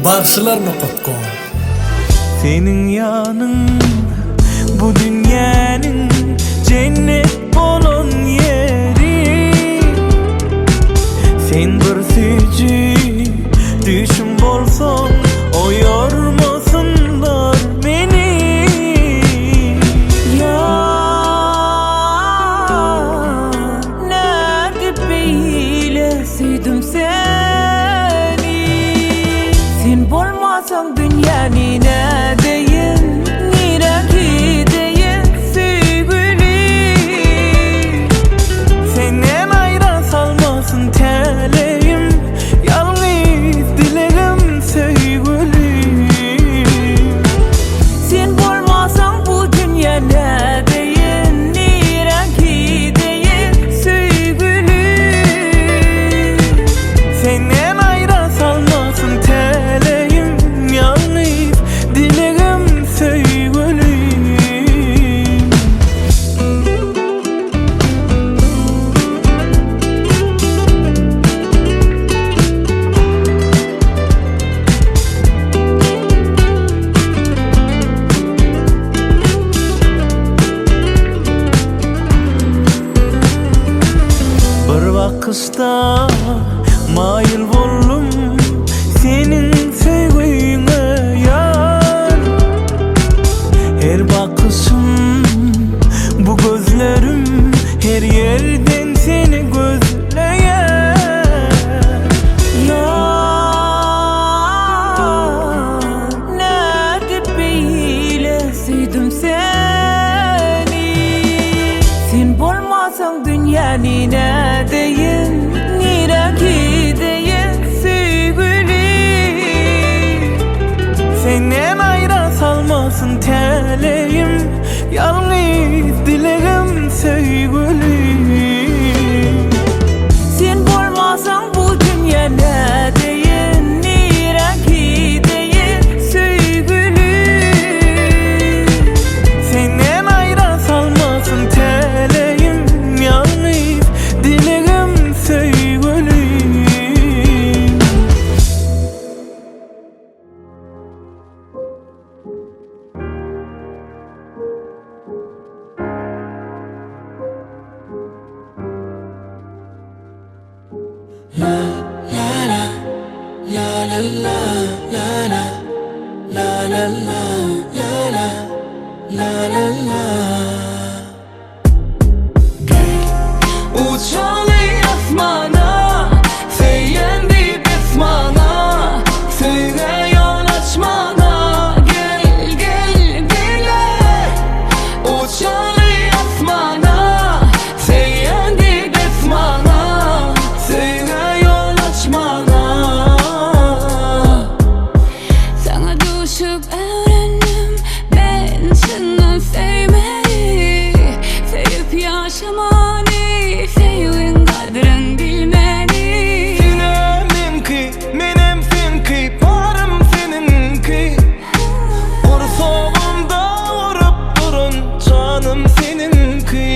Bagşylar nokat kom. Seniň ýanyň bu dünýäniň jennet bolan ýeri Sen bir süýji düýşüm bolsaň oýarmasynlar meni Ýar nädip beýle söýdüm seni Sen bolmasaň dünýäni nädeýin Nirä gideýin söýgüli Senden aýra salmasyn täleýim Ýalňyz dilegim söýgüli Sen bolmasaň bu dünýä nädeýin Nirä gideýin söýgüli Senden aýra salmasyn täleýim Ýalňyz dilegim söýgüli Bir bakyşda maýyl boldum Seniň söýgüňe ýar Her bakyşym bu gözlerim Her ýerden seni gözleýär Ýar nädip beýle söýdüm seni Sen bolmasaň dünýäni nädeýin Nirä gideýin söýgüli Senden aýra salmasyn täleýim Ýalňyz dilegim söýgüli Sen bolmasaň bu dünýä nädeýin Nirä gideýin söýgüli Senden aýra salmasyn täleýim Ýalňyz dilegim söýgüli Uçaly asmana, söýen diýip esmana, Söýgä ýol açmana, gel, gel, bile. Uçaly asmana, söýen diýip esmana, Söýgä ýol açmana. Saňa duşup öwrendim men çyndan söýmeli Söýüp ýaşamany, söýgiň gadryn bilmeli Senem meňki, menem seňki, barym seniňki Gursagymda urup duran janym seniňki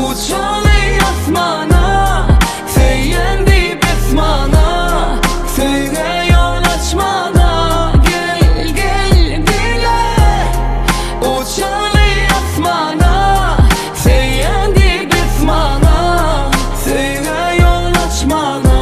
Uçaly asmana, söýen diýip esmana, Söýgä ýol açmana, gel, gel bile. Uçaly asmana, söýen diýip esmana, Söýgä ýol açmana.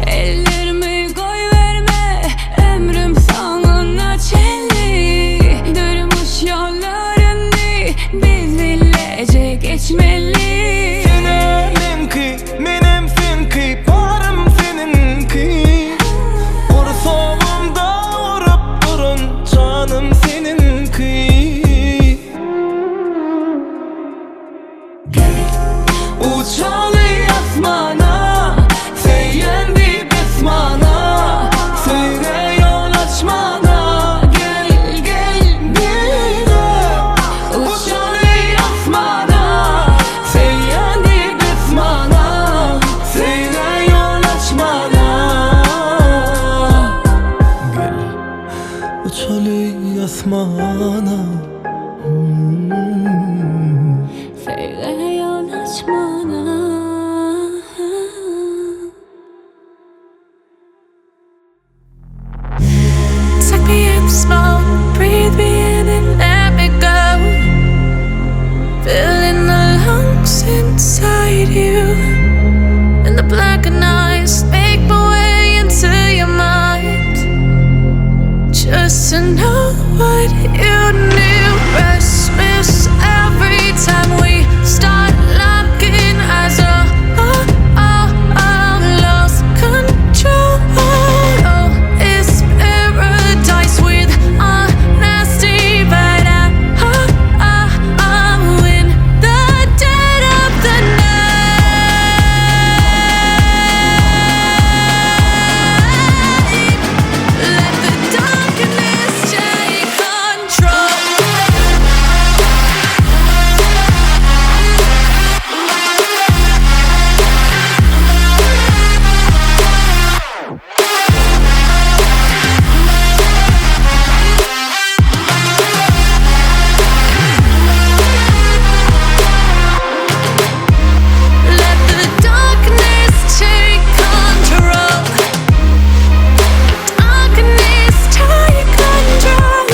Ellerimi goýberme, ömrüm soňuna çenli Durmuş ýollaryny biz bileje geçmeli Senem meňki, menem seňki, barym seniňki Gursagymda urup duran janym seniňki Uçaly asmana, söýen diýip esmana, Söýgä ýol açmana. you. In the blackened eyes, make my way into your mind. Just to know what you knew. Christmas every time we start locking eyes. Oh, oh, oh, oh, lost control. Oh, it's paradise with honesty, but I, I, I, I'm in the dead of the night. Let the darkness take control. Let the darkness take control. Darkness take control.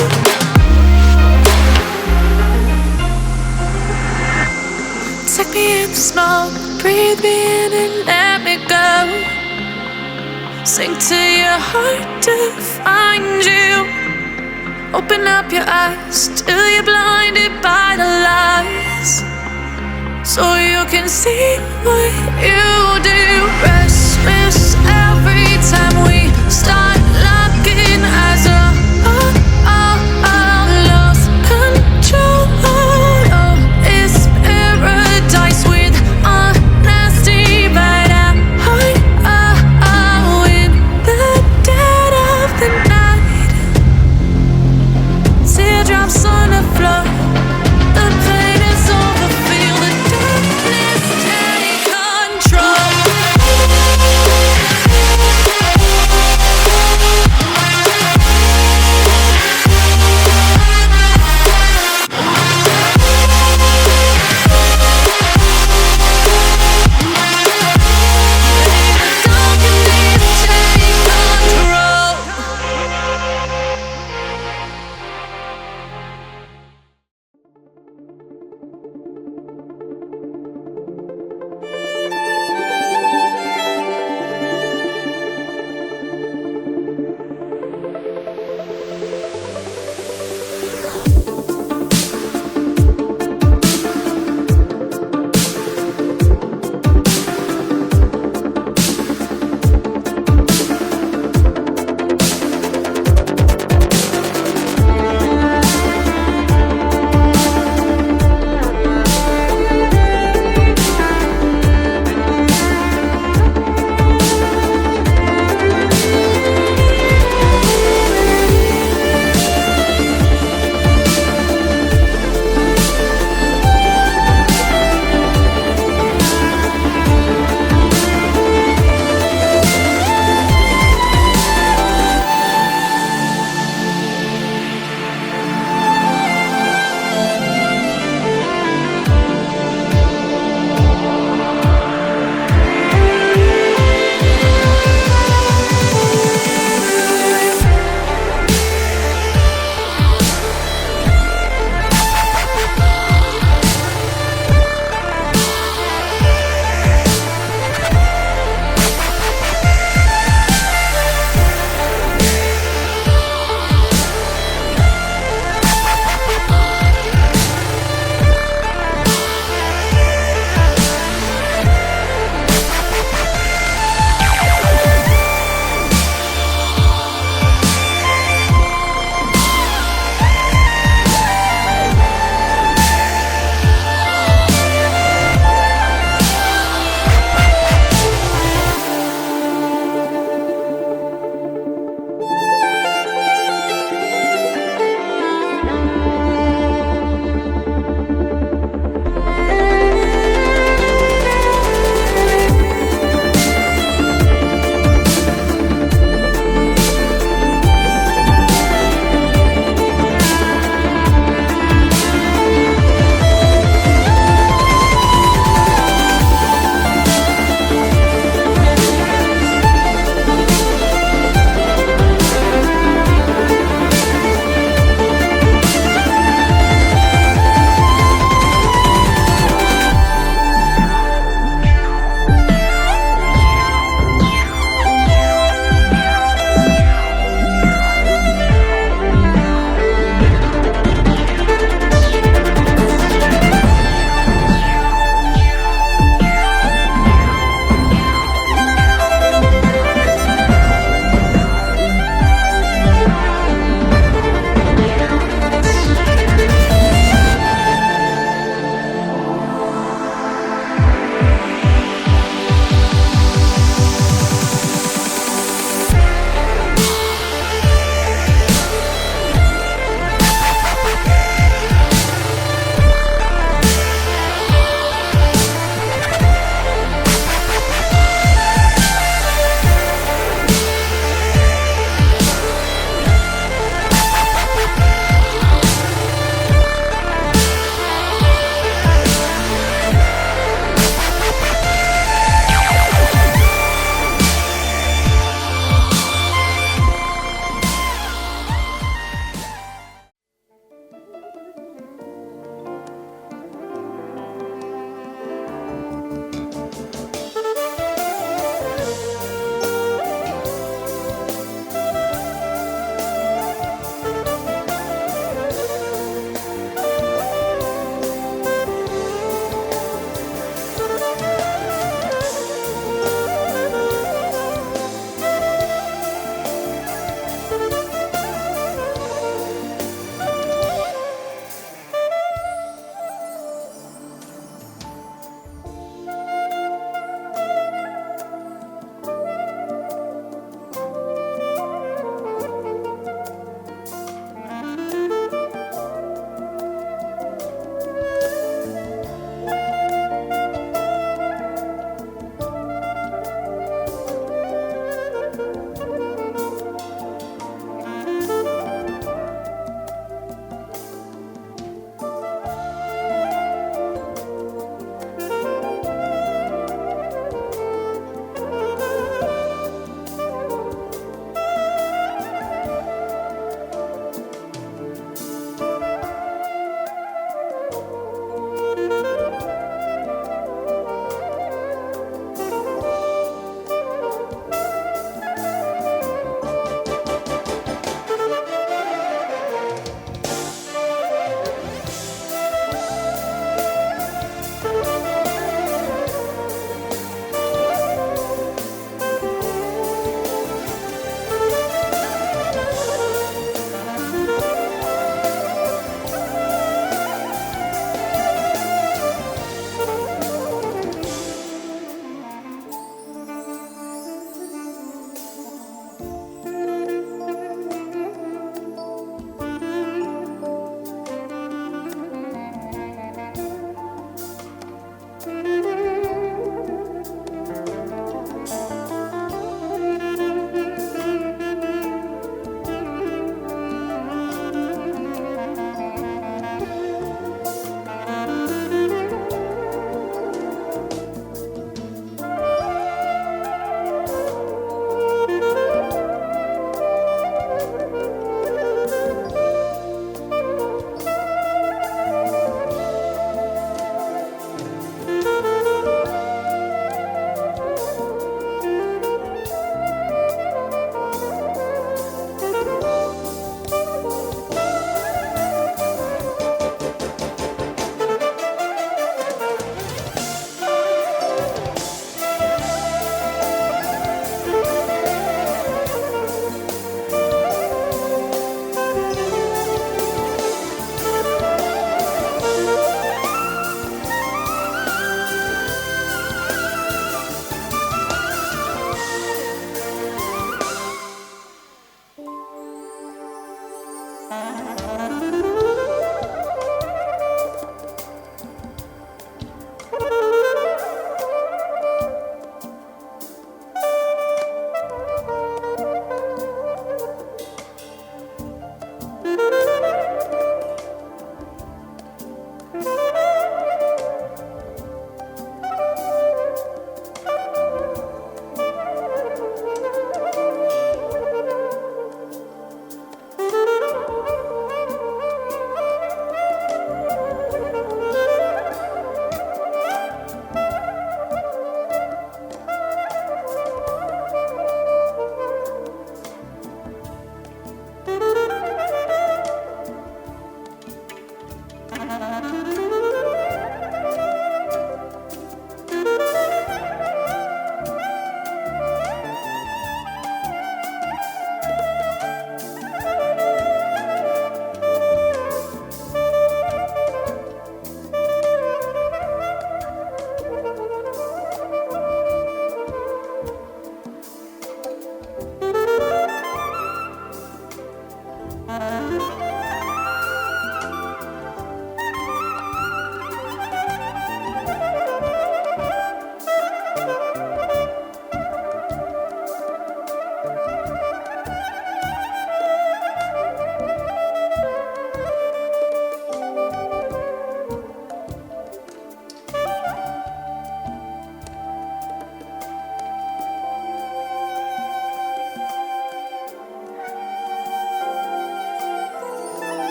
Take me in the smoke, breathe me in and let me go. Sink to your heart to find you. Open up your eyes till you're blinded by the lies. So you can see what you do. Christmas every time we start locking eyes. Oh, oh, oh, oh, lost control. Oh, it's paradise with honesty, but I, I, I, I, in the dead of the night. Teardrops on the floor. The pain is over. Feel the darkness take control.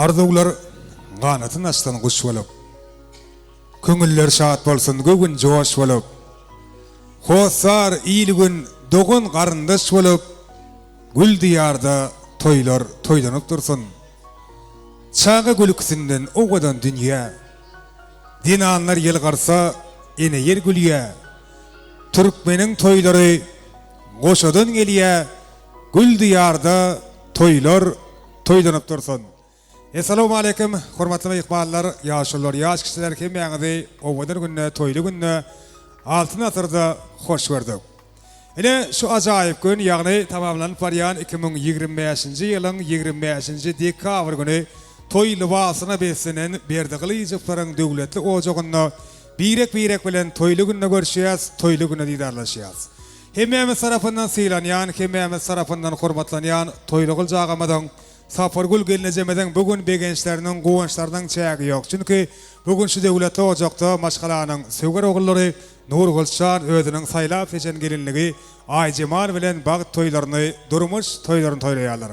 Arzuwlar ganatyn açsyn guş bolup. Köňüller şat bolsun, göwün joş bolup. Hossar, il-gün, dogan-garyndaş bolup, Gül diýarda toýlar toýlanyp dursun. Çaga gülküsinden owadan dünýä. Zenanlar ýylgyrsa, ene ýer gülýä. Türkmeniň toýlary goşadan gelýä, Gül diýarda toýlar toýlanyp dursun. Essalawmaleýkim, hormatly myhmanlar, ýaşulular, ýaş kişiler hemmäňizi owadan günde, toýly günde, Altyn asyrda hoş gördük. Ine, şu ajaýyp gün, ýagny tamamlanyp barýan 2025-nji ýylyň 25-nji dekabr güni toý lybasyna beslenen Berdi Gylyjowlaryň döwletli ojagynda birek-birek bilen toýly günde görüşýäs, toýly günde didarlaşýas. Hemmämiz tarapyndan sylanýan, hemmämiz tarapyndan hormatlanýan Toýly Gylyç agamyzyň Sapargül gelnejemiziň bu gün begençleriniň, guwançlarynyň çägi ýok. Çünki bu gün şu döwletli ojakda maşgalanyň söwer ogullary Nurgylyçjan özüniň saýlap-seçen gelinligi Aýjemal bilen bagt toýlaryny, durmuş toýlaryny toýlaýarlar.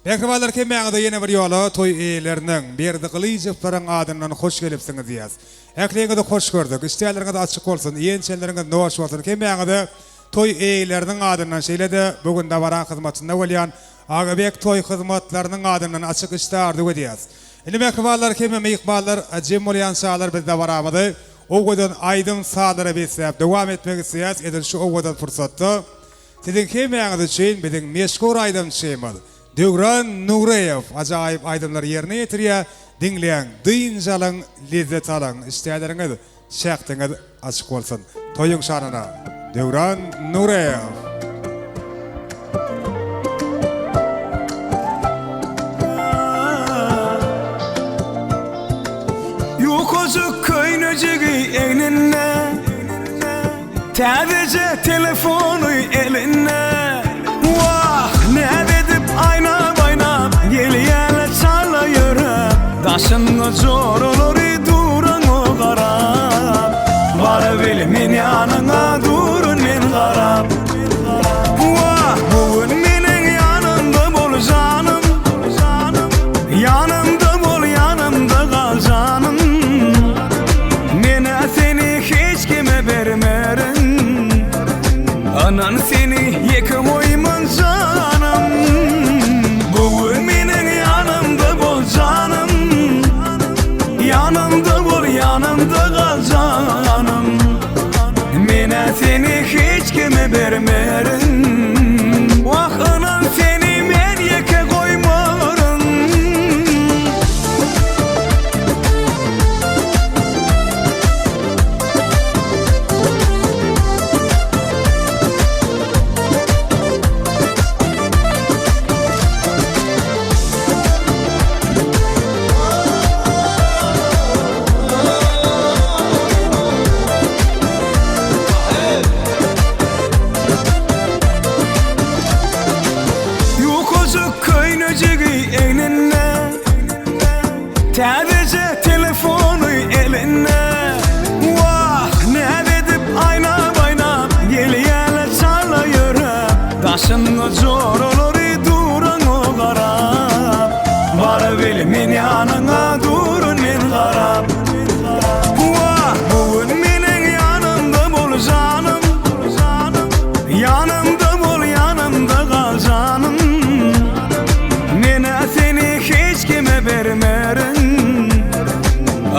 Mähribanlar hemmäňize ýene bir ýola toý eýeleriniň, Berdi Gylyjowlaryň adyndan hoş gelipsiňiz diýýäs. Ähliňizi hoş gördük. Işdäleriňiz açyk bolsun, iýen-içenleriňiz noş bolsun. Hemmäňize toý eýeleriniň adyndan şeýle-de bu gün dabaraň hyzmatynda bolýan Agabek toý hyzmatlarynyň adyndan açyk işdä arzuw edýäs. Indi mähribanlar hemme myhmanlar jem bolýançalar biz dabaramyzy owadan aýdym sazlara besläp dowam etmek isleýäs edil şu owadan pursatda siziň hemmäňiz üçin biziň meşhur aýdymçymyz Döwran Nuryýew ajaýyp aýdymlary ýerine ýetirýär diňläň dynç alyň lezzet alyň işdäleriňiz Şähdiňiz açyk bolsun. Toýuň şanyna Döwran Nuryýew. Ýukajyk köýnejigi egninde, Täzeje telefony elinde. Wah, näz edip aýnap-aýnap Gelýär-le çala ýöräp. Daşynda joralary duran o garap. Barabil men ýanyňa durun men garap. Wah, bu gün meniň ýanymda bol janym. Ýanymda bol, ýanymda gal janym. Men-ä seni hiç kime bermerin. Ynan seni ýeke goýman janym. Bu gün meniň ýanymda bol janym. Ýanymda bol, ýanymda gal janym. Men-ä seni hiç kime bermerin. Wah, ynan seni men ýeke goýmaryn. Ýukajyk köýnejigi egninde, Täzeje telefony elinde. Wah, näz edip aýnap-aýnap Gelýärler çala ýöräp. Daşynda joralary duran o garap. Barabil men ýanyňa durun men garap. Wah, bu gün meniň ýanymda bol janym. Ýanymda bol, ýanymda gal janym. Men-ä seni hiç kime bermerin.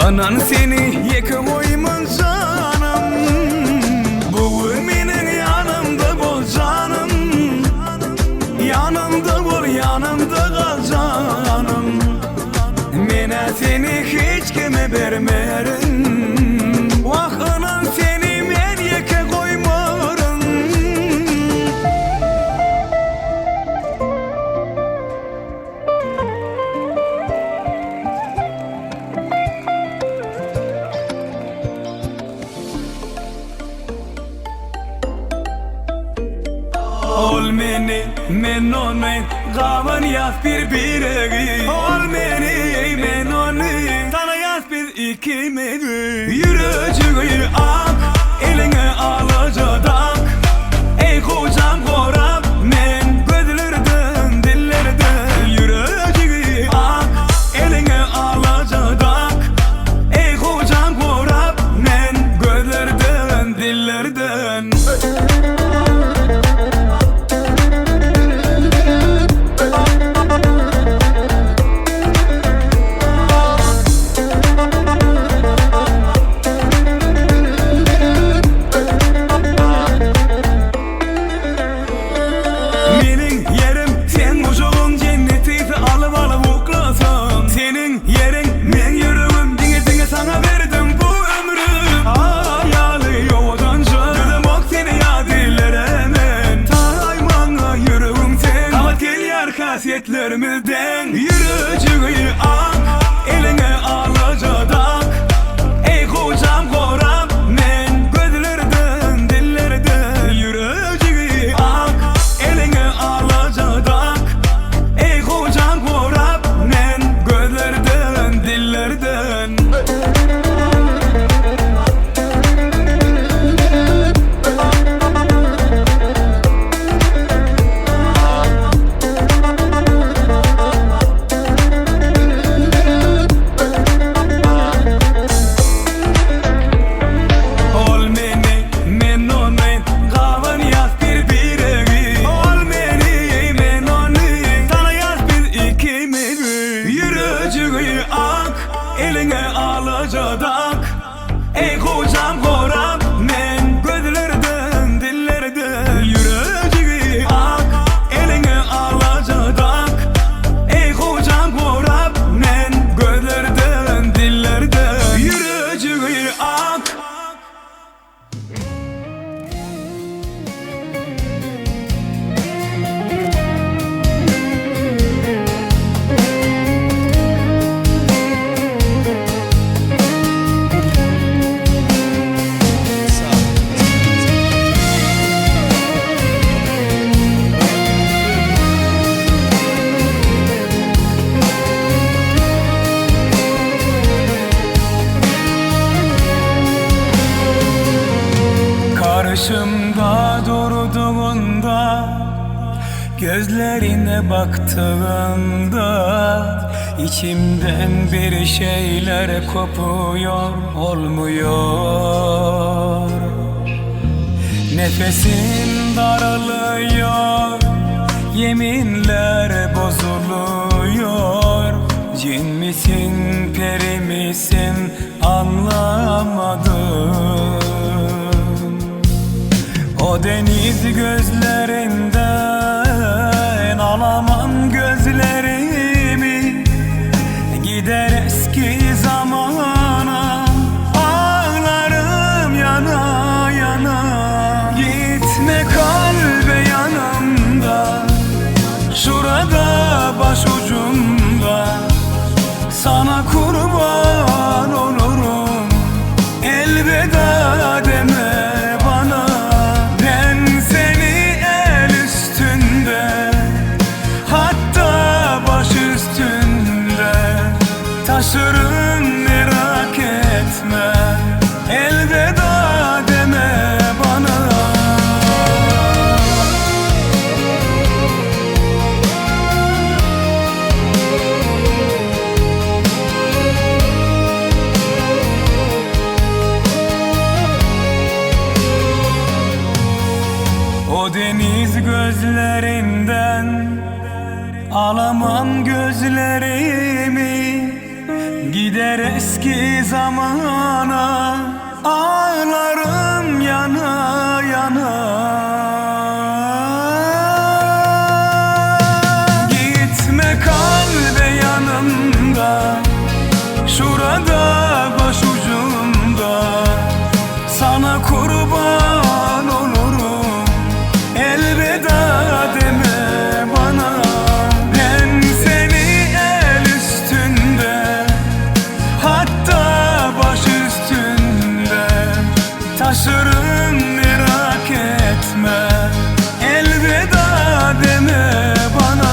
Ynan seni ýeke goýman janym. Bu gün meniň ýanymda bol janym. Ýanymda bol, ýanymda gal janym. Men-ä seni hiç kime bermerin. Wah, ynan seni men ýeke goýmaryn. Ol meni, men ony, gabanýas bir-biregi. Ol meni, men ony, tanaýas biz ikimizi. Ýürejigi ak, eliňe alaja dak. Eý gojam gorap men gözlerden, dillerden. Ýürejigi ak, eliňe. alaja dak Eý gojam gorap men gözlerden dillerden Ýürejigi ak eliňe alaja dak Eý gojam gorap men gözlerden dillerden Ýürejigi ak. Karşımda durduğunda Gözlerine baktığımda içimden bir şeyler kopuyor olmuyor Nefesim daralıyor Yeminler bozuluyor Cin misin peri misin anlamadım O deniz gözlerinden alamam gözlerimi Gider eski zamana ağlarım yana yana Gitme kalbe yanımda Şurada başucumda Sana kurban olurum Elveda deme bana Ben seni el üstünde Hatta baş üstünde Taşırım merak etme Elveda deme bana O deniz gözlerinden alamam gözlerimi Gider eski zamana ağlarım yana yana Gitme kalbe yanımda Şurada başucumda Sana kurban olurum Elveda deme bana Ben seni el üstünde Hatta baş üstünde Taşırım merak etme Elveda deme bana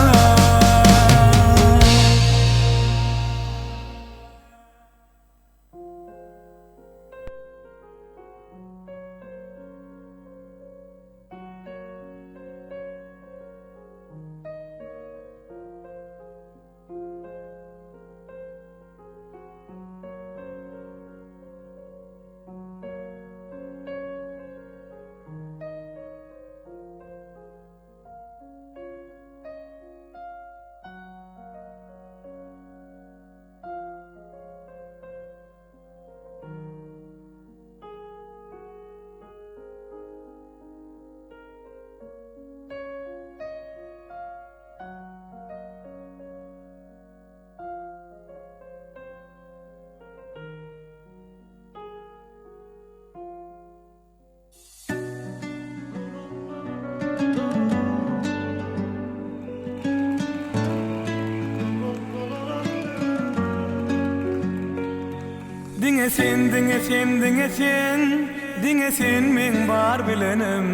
Diňe sen, diňe sen, diňe sen Diňe sen meň bar bilenim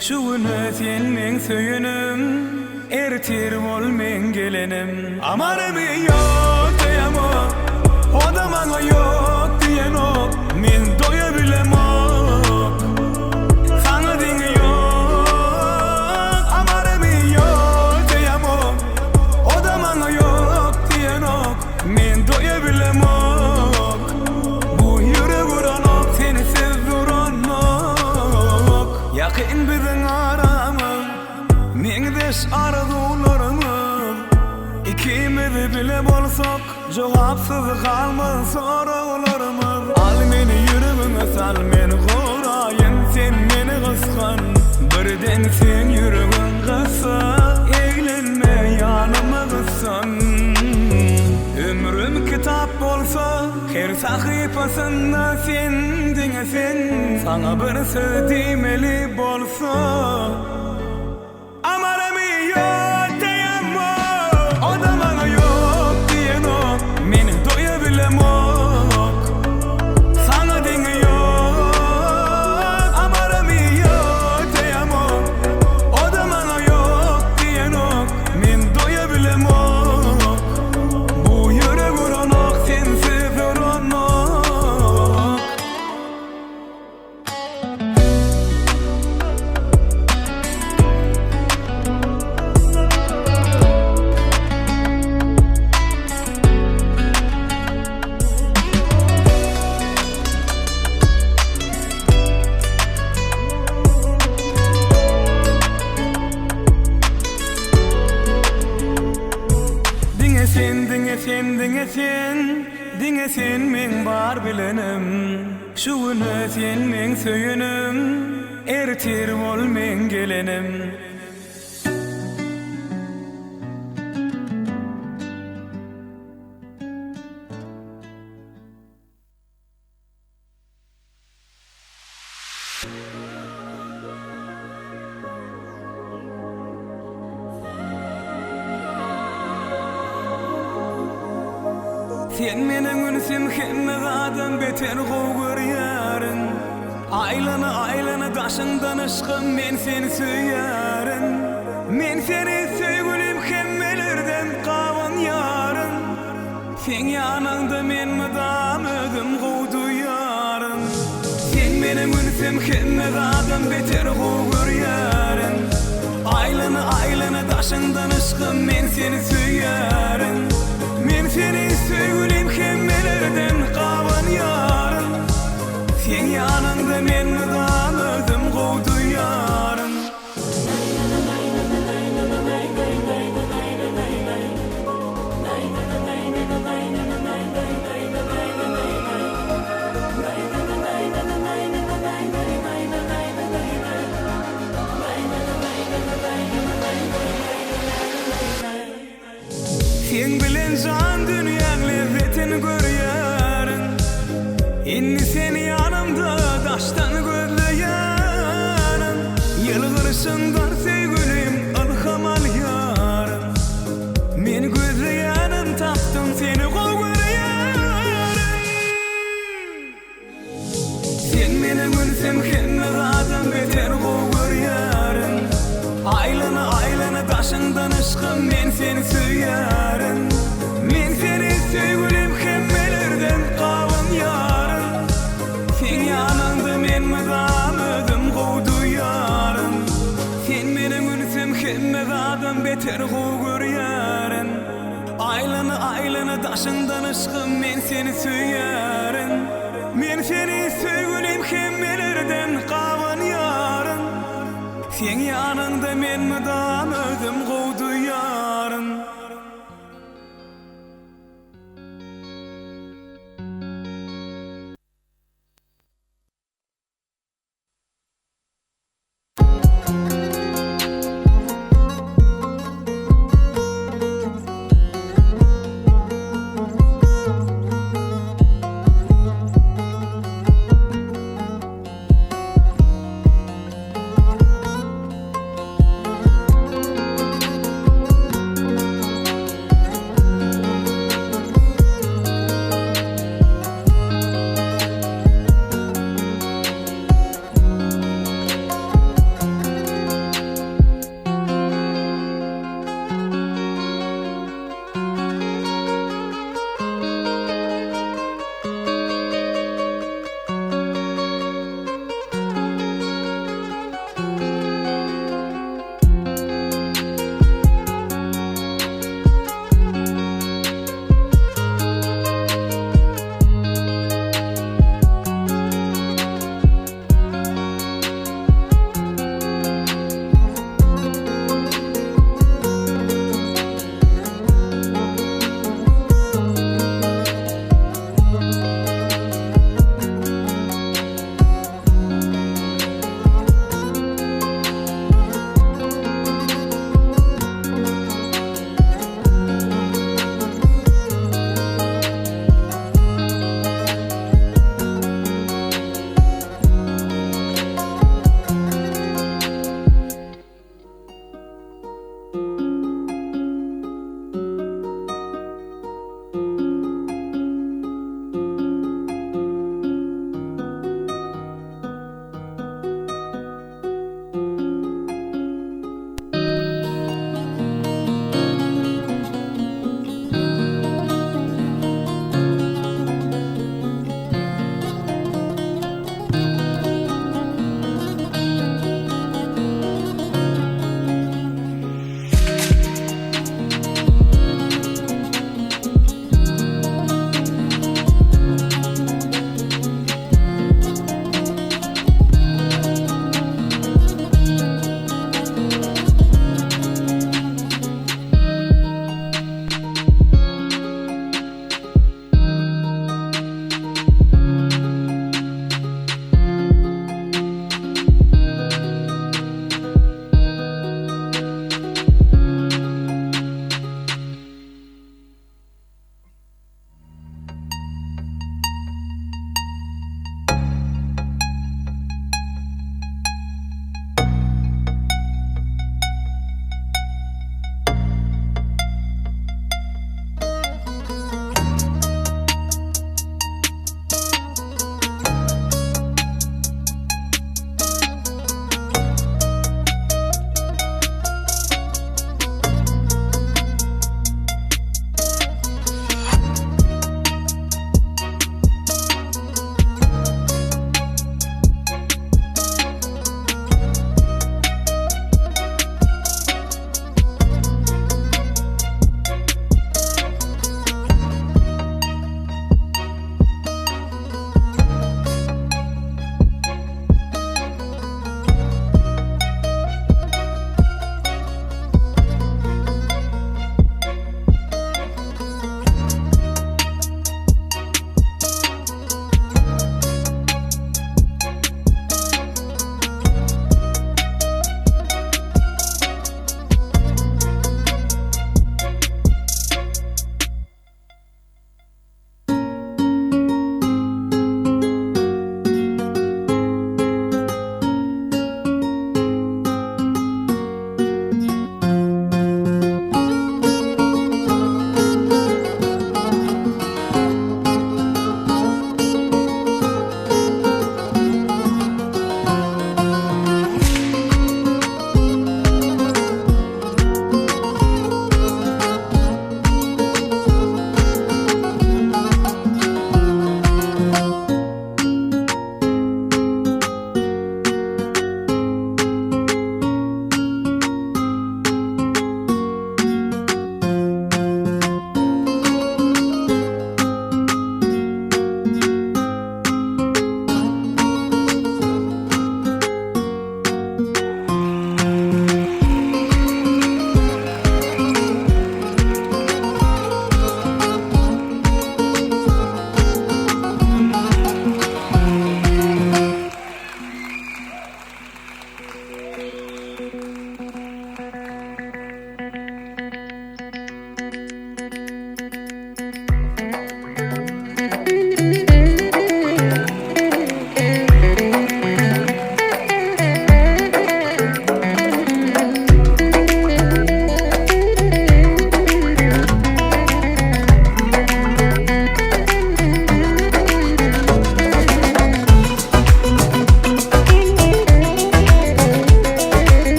Şu güne sen meň söýenim Ertir bol meň gelenim Amarymy ýok diýemok O-da maňa ýok diýenok Men doýa bilemok Saňa deňi ýok Amarymy ýok diýemok O-da maňa ýok diýenok Men doýa bilemok Bu ýürek uranok Sensiz duranok Ýakyn biziň aramyz Meňzeş arzuwlarymyz Ikimiz bile bolsak Jogapsyz galmaz sorag. al men goraýyn sen meni gysgan Birden seň ýüregiň gassa eglenme ýanyma gyssan Ömrüm kitap bolsa her sahypasynda sen diňe sen Saňa bir söz diýmeli bolsa Amaramy ýok diýemok O-da maňa ýok diýenok Men doýa bilemok Saňa deňi ýok Amaramy ýok diýemok O-da maňa ýok diýenok Men doýa bilemok Bu ýürek uranok sensiz uranok. Diňe sen, diňe sen, diňe sen, diňe sen meň bar bilenim. Şu güne sen meň söýenim, ertir bol meň gelenim. Sen meniň ünsüm hemme zadam beter gowy görýärin Aýlana aýlana daşyňdan yşkym men seni söýýärin Men seni söýgülim hemmelerden gabanýaryn Seň ýanyňda men mydam özüm gowy duýaryn Sen meniň ünsüm hemme zadam beter gowy görýärin Aýlana aýlana daşyňdan yşkym men seni söýýärin Men seni söýgülim hemmelerden gabanýaryn Seň ýanyňda men mydam özüm gowy duýaryn. Seň bilen jan dünýäň lezzetin görýärin Indi sen ýanymda daşdan gözleýärin Ýylgyryşyňdan söýgülim ylham alýaryn Men gözleýänim tapdym seni gowy görýärin. Sen meniň ünsüm hemme zadam beter gowy görýärin Aýlana aýlana daşyňdan yşkym men seni söýýärin Men seni söýgülim hemmelerden gabanýaryn Seň ýanyňda men mydam özüm gowy duýýaryn Sen meniň ünsüm hemme zadam beter gowy görýärin Aýlana aýlana daşyňdan yşkym men seni söýýärin Men seni söýgülim hemmelerden gabanýaryn Seň ýanyňda men mydam özüm gowy duýýaryn.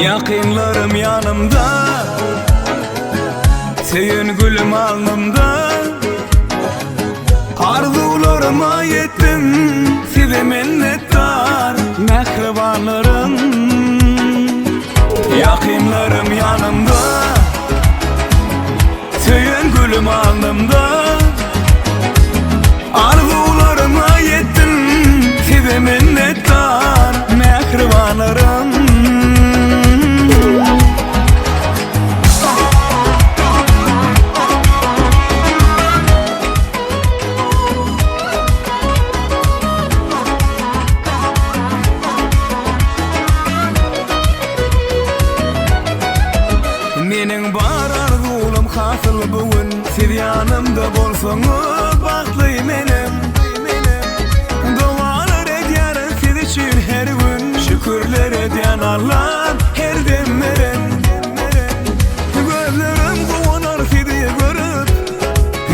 Ýakynlarym ýanymda Söýen gülüm alnymda Arzuwlaryma ýetdim Size minnetdar. Mähribanlarym Ýakynlarym ýanymda Söýen gülüm alnymda Arzuwlaryma ýetdim Size minnetdar Mähribanlarym. Meniň bar arzuwlam hasyl bu gün Siz ýanymda bolsaňyz bagtly menem Dogalar edýärin siz üçin her gün Şükürler edýän Allam her dem meren Gözlerim guwanar sizi görüp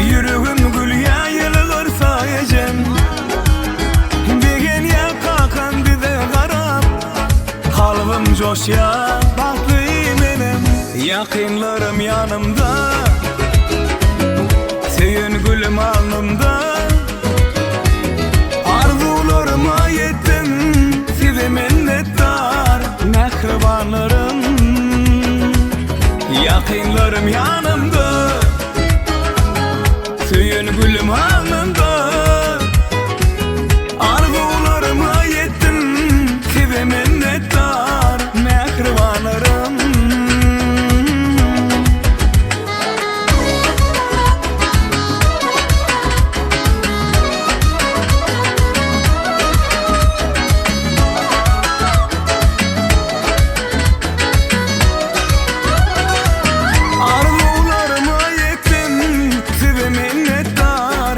Ýüregim gülýä ýylgyrsa ejem Begenýä kakam bize garap Kalbym joşýa bagtly menem Ýakynlarym ýanymda Söýen gülüm alnymda Arzuwlaryma ýetdim Size minnetdar Mähribanlarym Ýakynlarym ýanymda Söýen gülüm alnymda Arzuwlaryma ýetdim Size minnetdar Mähribanlarym. Arzuwlaryma ýetdim Size minnetdar.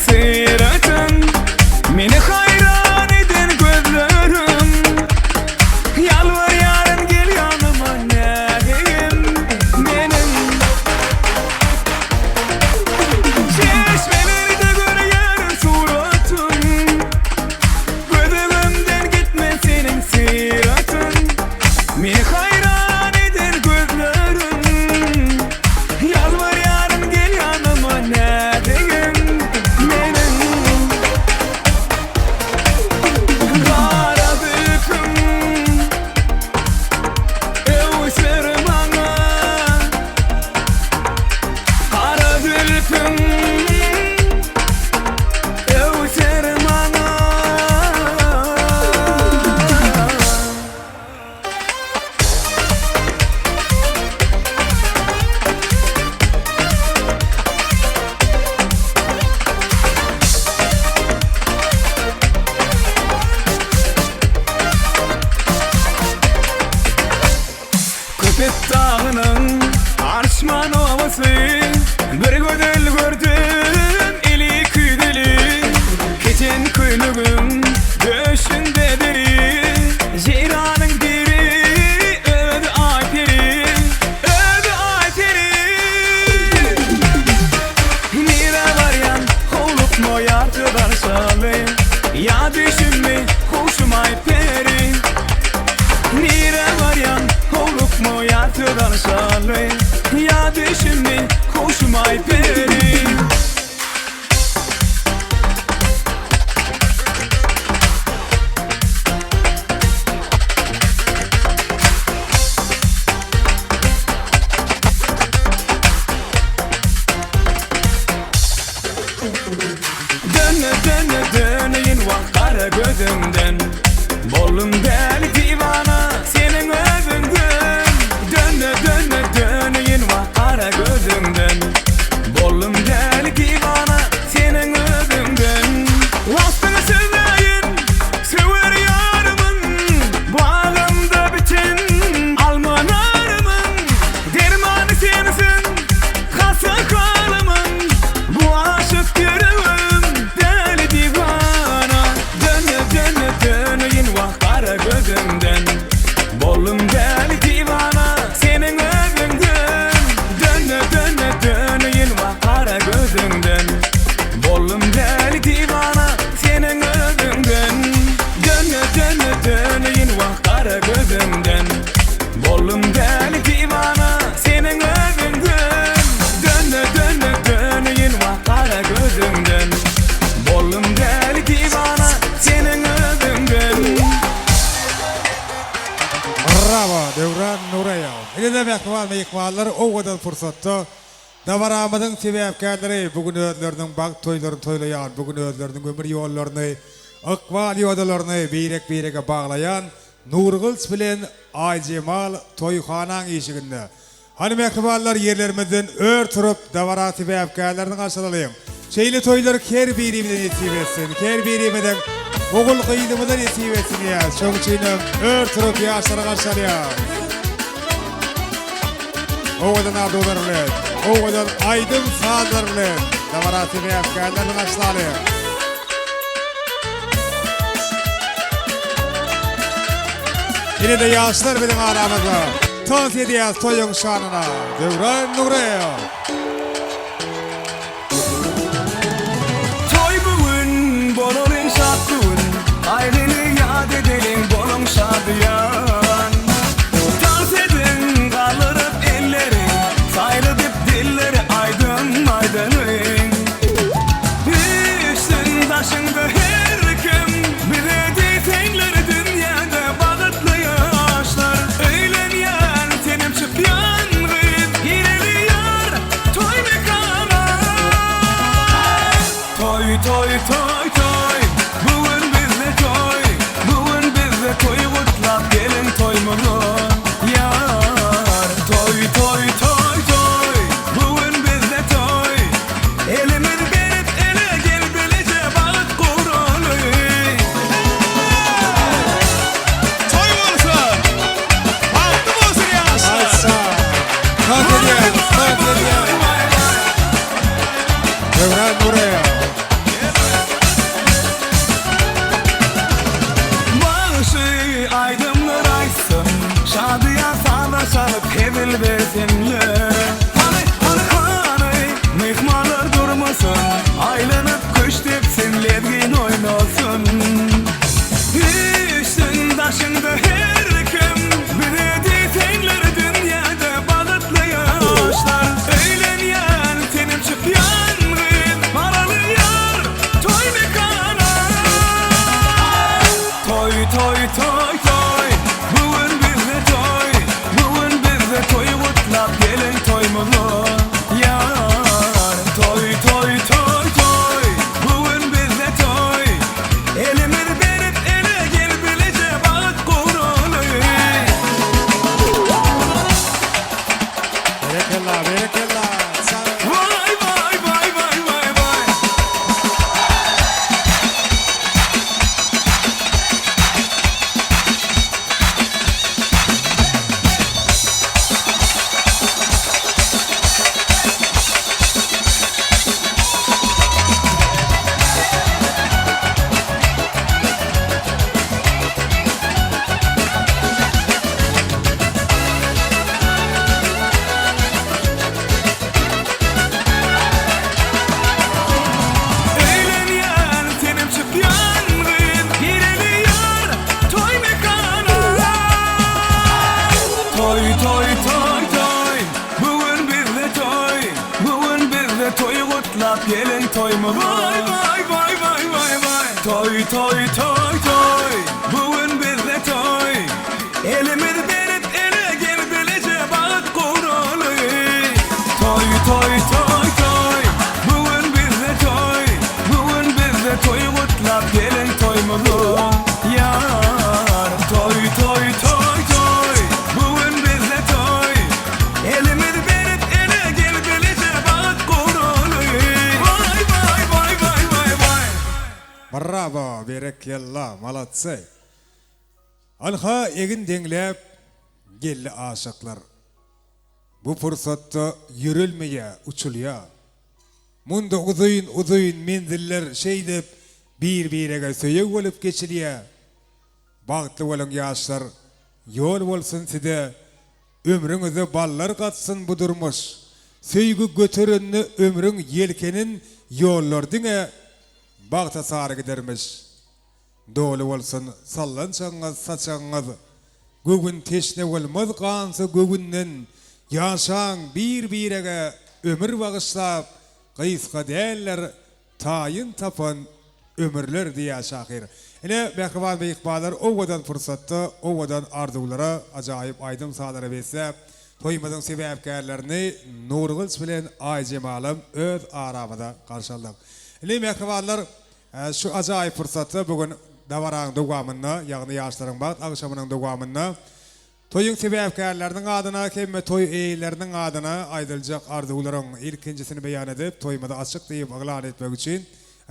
syratyň Meni haýran eden gözleriň Ýalbarýaryn gel ýanyma näzigim meniň Çeşmelerde görýärin suratyň Gözegimden gitmez seniň syratyň Meni haýran eden gözleriň Ýalbarýaryn gel ýanyma näzigim meniň Gara zülpüň öwser maňa Gara zülpüň öwser maňa. Köpetdagynyň Arçman obasy Bir gözel gördüm eli küýzeli Keten köýnegiň döşünde deri Jeýranyň biri özi Aýperi Özi Aýperi Nirä barýaň howlukma ýar söz alşaly Ýa düşünme huşum Aýperi Nirä barýaň howlukma ýar söz alşaly Ýa düşünme huşum Aýperi. Döne döne döneýin wah gara gözüňden Boldum däli diwana seniň özüňden Döne döne döneýin wah gara gözüňden Boldum däli diwana seniň özüňden Waspyňy sözläýin söwer ýarymyň Bagymda biten alma narymyň Dermany sensiň hassa halymyň Bu aşyk ýüregim däli diwana Döne döne döneýin wah gara gözüňden Boldum däli diwana seniň özüňden Döne döne döneýin wah gara gözüňden Boldum däli diwana seniň özüňden Döne döne döneýin wah gara gözüňden Boldum däli diwana seniň özüňden Döne döne döneýin wah gara gözüňden Boldum däli diwana seniň özüňden. Brawo Döwran Nuryýew. Ine-de mähriban myhmanlar owadan pursatda dabaramyzyň sebäpkärleri bu gün özleriniň bagt toýlaryny toýlaýan, bu gün özleriniň ömür ýollaryny, ykbal ýodalaryny birek-birege baglaýan Nurgylyç bilen Aýjemal toýhanaň işiginde. Hany mähribanlar ýerlerimizden ör turup dabara sebäpkärlerini garşylalyň. Şeýle toýlar her birimize nesip etsin. Her birimiziň ogul gyzymyza nesip etsin diýýäs. Şoň üçinem ör turup ýaşlary garşy alýas. Owadan arzuwlar bilen, owadan aýdym sazlar bilen dabara sebäpkärlerini garşylalyň. Ine-de ýaşlar biziň aramyzda. Tans edýäs toýuň şanyna. Döwran Nuryýew. Toý bu gün, bolalyň şat bu gün, Gaýgyny ýat edeliň, boluň şadyýan. Tans ediň, galdyryp elleri, Saýradyp dilleri aýdym aýdalyň. Üýşsün daşyňda her kim, Bize diýseňler dünýäde bagtly ýaşlar. Öýlenýän senem çykýan gyz, Gireli ýar toý mekana. Toý toý toý toý, bu gün bizde toý, Bu gün bizde toý gutlap geliň toýumyza ýar. Toý toý toý toý, bu gün bizde toý, Elimiz berip ele gel bileje bagt guraly. Toý bolsun! Bagtly bolsun ýaşlar! Aýtsa, tans edýäs, tans edýäs. Döwran Nuryýew. Dilber senle Hany, hany, hany Myhmanlar durmasyn Aýlanyp küşt depsin Lezgin oýnasyn Üýşsün daşyňda her kim Bize diýseňler dünýäde bagtly ýaşlar Öýlenýän senem çykýan gyz Baraly ýar toý mekana Toý toý toý toý Bu gün bizde toý Bu gün bizde toý gutlap geliň toýumyza ýar Toý toý toý toý Bu gün bizde toý Elimiz berip ele gel bileje bagt guraly. Berekella berekella sag. Waý waý waý waý waý waý. Öýlenýän senem çykýan gyz Gireli ýar toý mekana Toý toý toý toý Bu gün bizde toý Bu gün bizde toý gutlap geliň toýumyza Waý waý waý waý waý waý Toý toý toý toý Bu gün bizde toý Elimiz berip ele gel bileje bagt guraly Toý toý toý toý Bu gün bizde toý Bu gün bizde toý gutlap geliň toýumyzy ýar Toý toý toý toý Bu gün bizde toý Elimiz berip ele gel bileje bagt guraly Waý waý waý waý waý waý. Bravo berekella molodtsy. Anha egin deňläp geldi aşyklar. Bu pursatda ýörelmeýä, uçulýa. Munda uzyn-uzyn menziller şeýdip bir-birege söýeg bolup geçilýä. Bagtly boluň ýaşlar, ýol bolsun size, ömrüňize ballar gatsyn bu durmuş. Söýgi göterende ömrüň ýelkenin ýollar diňe bagta sary gidermiş. Doly bolsun sallançagyňyz saçagyňyz Göwün teşne bolmaz gansa göwünden Ýaşaň bir birege ömür bagyşlap Gysga däldir taýyn tapan ömürler diýýär şahyr. Ine mähriban myhmanlar owadan pursatda owadan arzuwlara ajaýyp aýdym sazlara besläp toýumyzyň sebäpkärlerini Nurgylyç bilen Aýjemalam öz aramyza garşy aldyk. Ine mähribanlar Şu ajaýyp pursatda bu gün dabaraň dowamynda, ýagny ýaşlaryň bagt agşamynyň dowamynda toýuň sebäpkärleriniň adyna hem-de toý eýeleriniň adyna aýdyljak arzuwlaryň ilkinjisini beýan edip, toýumyzy açyk diýip yglan etmek üçin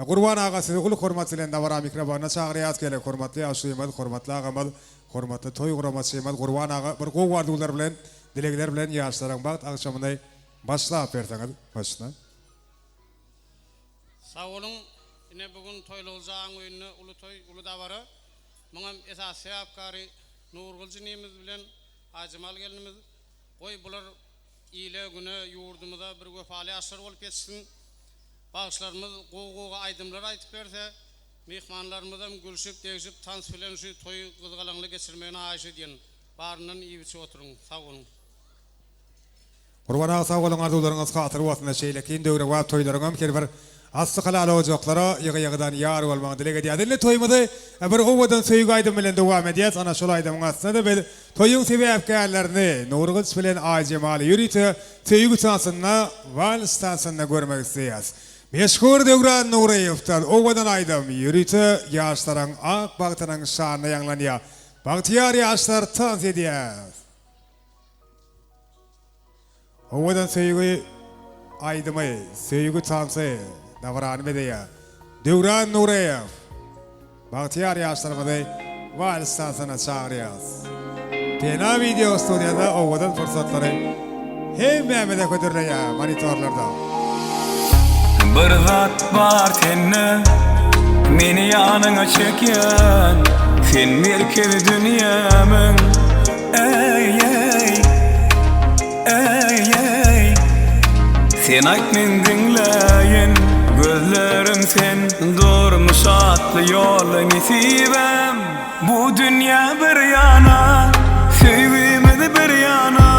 Gurban aga sizi uly hormat bilen dabara mikrofonyna çagyrýarys. Geliň, hormatly ýaşulymyz, hormatly agamyz, hormatly toý guramaçymyz Gurban aga bir gowy arzuwlar bilen, dilegler bilen ýaşlaryň bagt agşamyny başlap berseňiz. Başla. Sag boluň, ine bu gün Toýlygylyj agaň öýünde uly toý, uly dabara. Muňam esasy sebäpkary Nurgylyj inimiz bilen Aýjemal gelnimiz. Goý bular ile, güne, ýurdumyza bir wepaly ýaşlar bolup ýetişsin. Bagşylarymyz gowy-gowy aýdymlar aýdyp berse, myhmanlarymyzam gülşüp, degşip, tans bilen şu toýy gyzgalaňly geçirmegini haýyş edýän. Baryndan iýip-içip oturyň. Sag boluň. Gurban aga sag boluň arzuwlaryňyz hasyl bolsun şeýlekin döwrebap toýlaryňam her bir asly halal ojaklara ýygy ýygydan ýar bolmagyny dileg edýäs indi toýumyzy bir owadan söýgi aýdymy bilen dowam edýäs ana şol aýdymyň astynada biz toýuň sebäpkärlerini Nurgylyç bilen Aýjemaly ýörite söýgi tansynda wals tansynda görmek isleýäs meşhur Döwran Nuryýewden owadan aýdym ýörite ýaşlaryň ak bagtynyň şanyna ýaňlanýar bagtyýar ýaşlar tans edýär. Owadan söýgi aýdymy, söýgi tansy dabarany bezeýär. Döwran Nuryýew bagtyýar ýaşlarymyzy wals tansyna çagyrýas. Pena wideo studiýada owadan pursatlary hemmämize hödürleýär monitorlarda. Bir zat bar sende Meni ýanyňa çekýän Sen merkezi dünýämiň Eý eý. Eý eý Sen aýt men diňläýin Gözlerim sen Durmuş atly ýoly nesibäm Bu dünýä bir ýana Söýgimiz bir ýana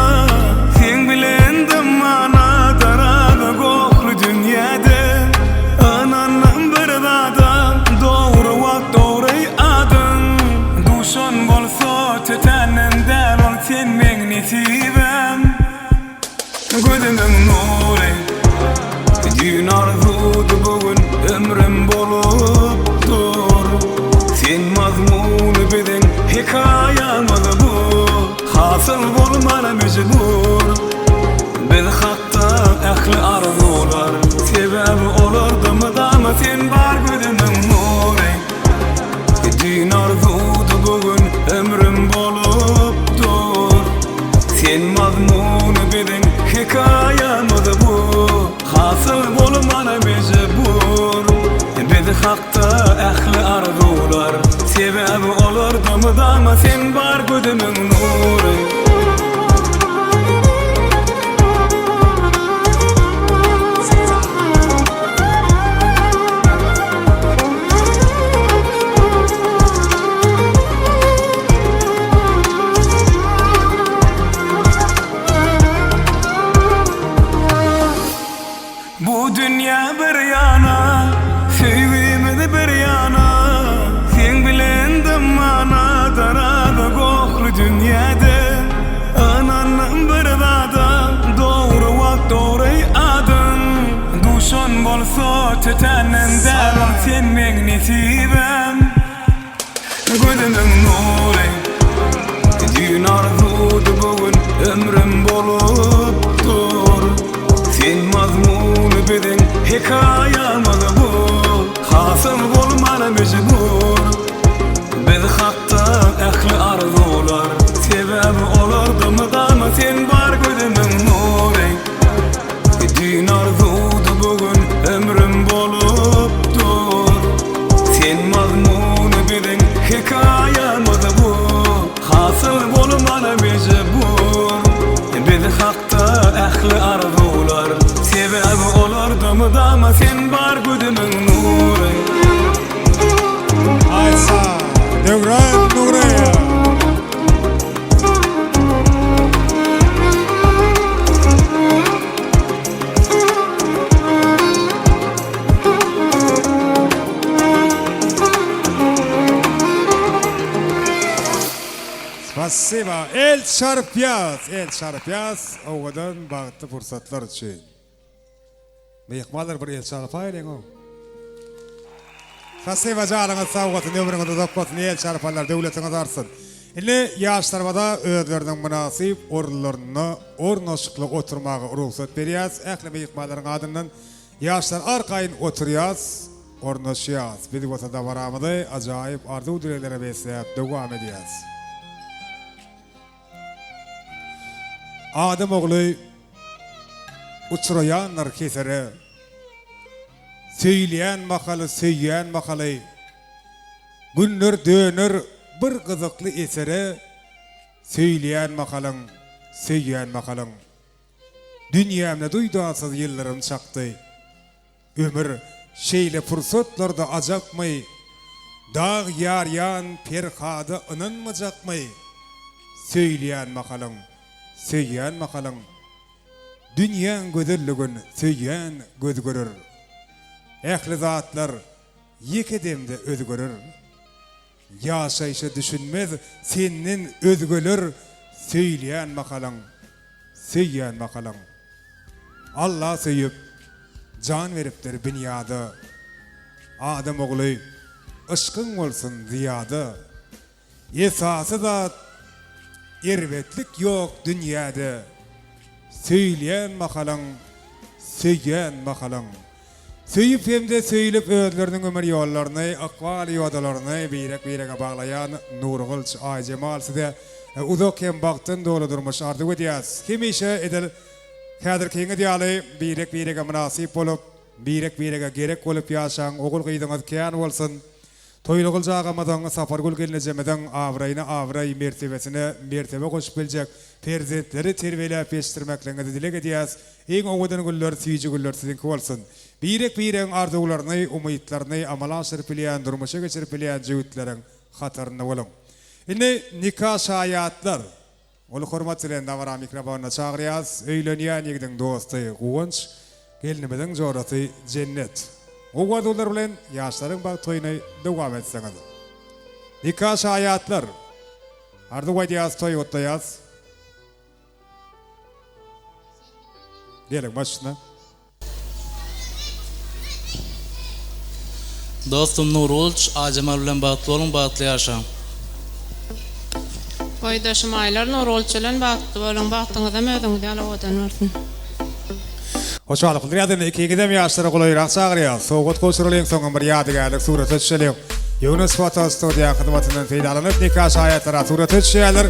Seň bilen dymmana Daraga gohly dünýäde Ynandym bir zada Dogry wagt dogry adam Duşan bolsa tötänden däl ol sen meň nesibäm Gözümiň nury Düýn arzuwdy bu gün ömrüm bolup dur Sen mazmuny biziň hekaýamyz bu Hasyl bolmana mejbur Biz hakda ähli arzuwlar Sebäbi olarda mydama sen bar gözümiň nury Düýn arzuwdy bu gün ömrüm bolup dur Sen mazmuny biziň hekaýamyz bu Hasyl bolmana mejbur Biz hakda ähli arzuwlar Sebäbi olarda mydama sen bar gözümiň nury. Bu dünýä bir ýana, söýgimiz bir ýana, Seň bilen dymmana darada gohly dünýäde. Ynandym bir zada, dogry wagt dogry adam. Duşan bolsa tötänden däl ol sen meň nesibäm. Gözümiň nury Düýn arzuwdy bu gün ömrüm bolup dur Sen mazmuny biziň hekaýamyz bu Hasyl bolmana mejbur Biz hakda ähli arzuwlar Sebäbi olarda mydama sen bar gözümiň nury Düýn arzuwdy bu gün ömrüm bolup dur Sen mazmuny biziň hekaýamyz bu Hasyl bolmana mejbur Biz hakda ähli arzuwlar Sebäbi olarda mydama sen bar gözümiň nury. Aýtsa, Döwran Nuryýew. Spasiba. El çarpýas, el çarpýas owadan bagtly pursatlar üçin. Myhmanlar bir el çarpaýlyň-ow. Spasiba janyňyz sag bolsun ömrüňiz uzak bolsun el çarpanlar döwletiňiz artsyn. Indi ýaşlarymyza özleriniň mynasyp orunlarynda ornaşykly oturmaga rugsat berýäs ähli myhmanlaryň adyndan ýaşlar arkaýyn oturýas ornaşýas biz bolsa dabaramyzy ajaýyp arzuw dileglere besläp dowam edýäs. Adam ogly uçraýandyr hesere. Söýülýän mahaly, söýýän mahaly, Günler döner bir gyzykly esere, Söýülýän mahalyň, söýýän mahalyň. Dünýämde duýdansyz ýyldyrym çakdy. Ömür şeýle pursatlarda ajapmy, Dag ýarýan Perhada ynanmajakmy? Söýülýän mahalyň, söýýän mahalyň, Dünýäň gözelligin söýýän göz görer. Ähli zatlar ýeke demde özgerer. Ýaşaýşa düşünmez senden özgeler Söýülýän mahalyň, söýýän mahalyň. Alla söýüp, jan beripdir binýada. Adam ogly, yşkyň bolsun zyýada. Esasy zat erbetlik ýok dünýäde Söýülýän mahalyň söýýän mahalyň Söýüp hem-de söýülip özleriniň ömür ýollaryny, ykbal ýodalaryny birek-birege baglaýan Nurgylyç Aýjemal size uzak hem bagtdan doly durmuş arzuw edýäs. Hemişe edil häzirkiňiz ýaly birek-birege mynasyp bolup, birek-birege gerek bolup ýaşaň, ogul-gyzyňyz kän bolsun! Toýly Gylyç agamyzyň, Sapargül gelnejemiziň abraýyna abraý, mertebesine mertebe goşup biljek perzentleri terbiýeläp ýetişdirmekligiňizi dileg edýäs. Iň owadan güller, süýji güller siziňki bolsun. Birek-biregiň arzuwlaryny, umytlaryny amala aşyryp bilýän, durmuşa geçirip bilýän jübütleriň hatarynda boluň. Indi nika şaýatlar. Uly hormat bilen dabara mikrofonyna çagyrýas, öýlenýän ýigidiň dosty Guwanç, gelnimiziň jorasy Jennet. Gowy arzuwlar bilen ýaşlaryň bagt toýuny dowam etseňiz. Nika şaýatlar. Arzuw aýdýas, toý gutlaýas. Geliň başyna. Dostum Nurgylyç Aýjemal bilen bagtly boluň bagtly ýaşaň. Boýdaşym Aýlar Nurgylyç bilen bagtly boluň bagtyňyzam özüňiz ýaly owadan bolsun. Hoşallyk bildirýäs indi ikiňizem ýaşlara golaýrak çagyrýas. Sowgat gowşuralyň soňam bir ýadygärlik surata düşeliň. Ýunus foto studiýa hyzmatyndan peýdalanyp nika şaýatlara surata düşýärler.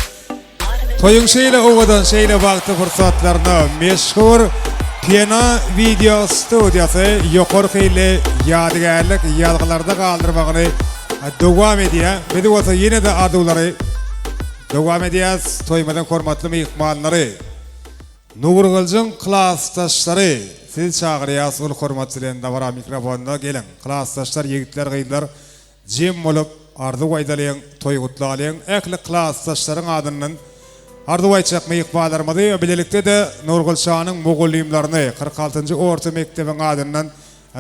Toýuň şeýle owadan, şeýle bagtly pursatlarynda meşhur Pena wideo studiýasy ýokary hilli ýadygärlik ýazgylarda galdyrmagyny dowam edýär. Biz bolsa ýene-de arzuwlary dowam edýäris. Toýumyzyň hormatly myhmanlary, Nurgylyjyň klasdaşlary, sizi çagyrýas uly hormat bilen dabara mikrofonyna geliň. Klasdaşlar, ýigitler, gyzlar Jem bolup arzuw aýdalyň, toý gutlalyň. Ähli klasdaşlaryň adyndan arzuw aýtjak myhmanlarymyzy we bilelikde-de Nurgülşanyň mugallymlaryny, 46-njy orta mekdebiň adyndan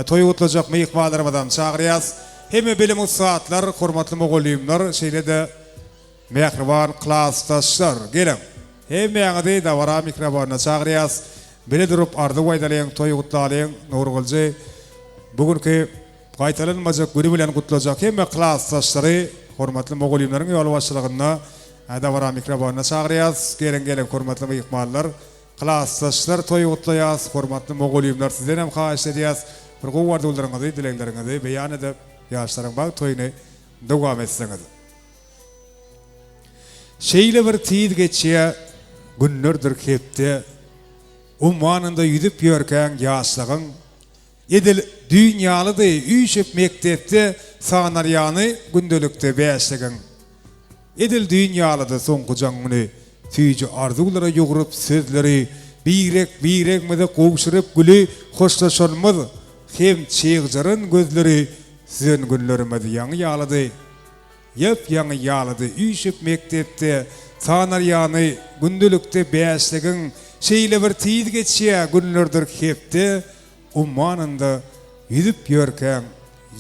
toý gutlajak myhmanlarymyzam çagyrýas. Hemme bilim ussatlar, hormatly mugallymlar, şeýle-de mähriban klasdaşlar, geliň, hemmäňizi dabara mikrofonyna çagyrýas. Bile durup arzuw aýdalyň, toý gutlalyň. Nurgülji bu günki Gaýtalanmajak güni bilen gutlajak hemme klasdaşlary hormatly mugallymlaryň ýolbaşçylygynda dabara mikrofonyna çagyrýas. Geliň geliň hormatly myhmanlar. Klasdaşlar toýy gutlaýas. Hormatly mugallymlar sizdenem haýyşt edýäs bir gowy arzuwlaryňyzy, dilegleriňizi beýan edip ýaşlaryň bagt toýuny dowam etseňiz. Şeýle bir tiz geçýä günlerdir hepde ummanynda ýüzüp ýörkäň ýaşlygyň Edil düýn ýalydy, üýşüp mekdepde sanarýany gündelikde bäşligiň. Edil düýn ýalydy soňky jaň güni, süýji arzuwlara ýugrup sözleri, birek-biregimize gowşuryp güli hoşlaşanymyz hem çygjaran gözleri süzen günlerimiz ýaňy ýalydy. Ýap-ýaňy ýalydy üýşüp mekdepde sanarýany gündelikde bäşligiň, şeýle bir tiz geçýä günlerdir hepde, Ummanynda ýüzüp ýörkäň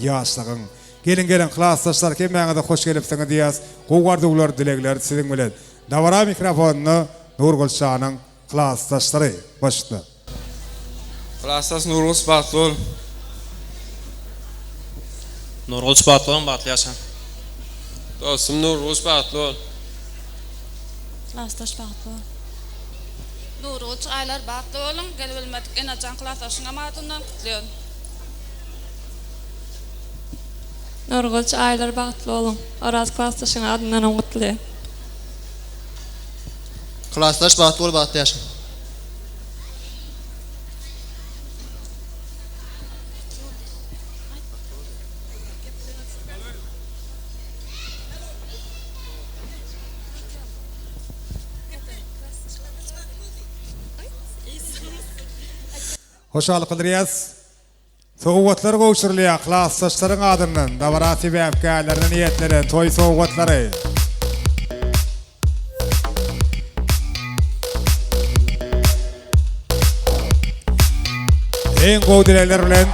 ýaşlygyň. Geliň geliň klasdaşlar hemmäňize hoş gelipsiňiz diýýäs. Gowy arzuwlar dilegler siziň bilen. Dabara mikrofonynda Nurgulşanyň klasdaşlary başda. Klasdaş Nurgulyç bagtly bol. Nurgulyç bagtly boluň bagtly ýaşaň. Dostum Nurgulyç bagtly bol. Klasdaş bagtly bol. Nurgulyç Aýlar bagtly boluň gelibilmedik Enejan klasdaşyňam adyndan gutlaýan. Nurgulyç Aýlar bagtly boluň Oraz klasdaşyň adyndanam gutlaýan. Klasdaş bagtly bol bagtly ýaşa. Hoşallyk bildirýäs. Sowgatlar gowşurylýar klasdaşlaryň adyndan dabara sebäpkärlerine niýetlenen toý sowgatlary. Iň gowy dilegler bilen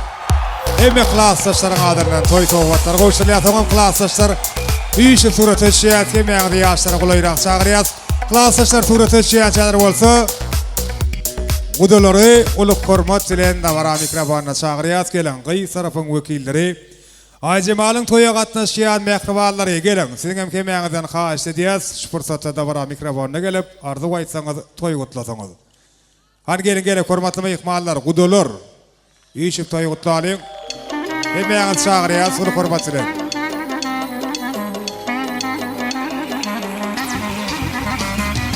hemme klasdaşlaryň adyndan toý sowgatlary gowşurylýar. Soňam klasdaşlar üýşüp surata düşýär. Hemmäňizi ýaşlara golaýrak çagyrýas. Klasdaşlar surata düşýänçäler bolsa gudalary uly hormat bilen dabara mikrofonyna çagyrýas. Geliň, gyz tarapyň wekilleri Aýjemalyň toýa gatnaşýan mähribanlary, geliň, siziňem hemmäňizden haýyşt edýäs, şu pursatda dabara mikrofonyna gelip, arzuw aýtsaňyz, toý gutlasaňyz. Hany geliň, geliň, hormatly myhmanlar, gudalar, üýşüp toý gutlalyň. Hemmäňizi çagyrýas uly hormat bilen.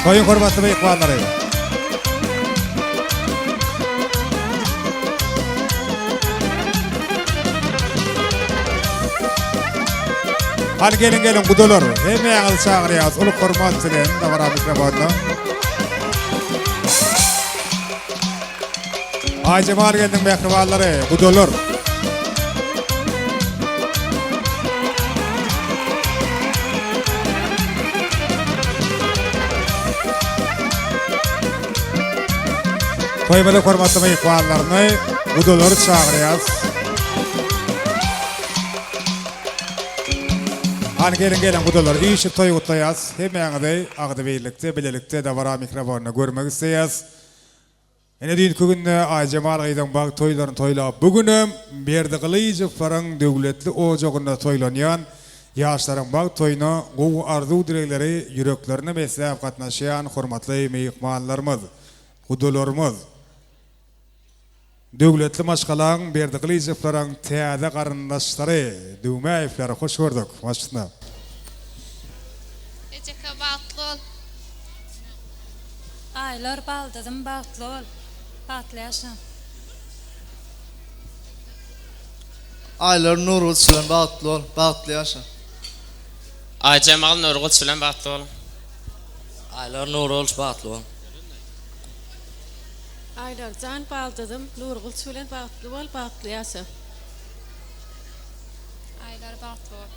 Toýuň hormatly myhmanlary. Hany geliň geliň gudalar. Hemmäňizi çagyrýas uly hormat bilen dabara mikrofonyna. Aýjemal gelniň mähribanlary, gudalar. Toýumyza hormatly myhmanlaryny, gudalary çagyrýas. Hany geliň geliň gudalar, üýşüp toý gutlaýas. Hemmäňizi agzybirlikde, bilelikde dabara mikrofonynda görmek isleýäs. Ine düýnki günde Aýjemal gyzyň bagt toýlaryny toýlap, bu günem Berdi Gylyjowlaryň döwletli ojagynda toýlanýan ýaşlaryň bagt toýuna gowy arzuw-dilegleri ýüreklerine besläp gatnaşýan hormatly myhmanlarymyz, gudalarymyz, döwletli maşgalaň Berdi Gylyjowlaryň täze garyndaşlary Düwmäýewleri hoş gördük. Baş üstüne. Ejeke bagtly bol. Aýlar baldyzym bagtly bol. Bagtly ýaşa. Aýlar Nurgylyç bilen bagtly bol. Bagtly ýaşa. Aýjemal Nurgylyç bilen bagtly bol. Aýlar Nurgylyç bagtly bol. Aýlarjan baldyzym Nurgylyç bilen bagtly bol bagtly ýaşa. Aýlar bagtly bol.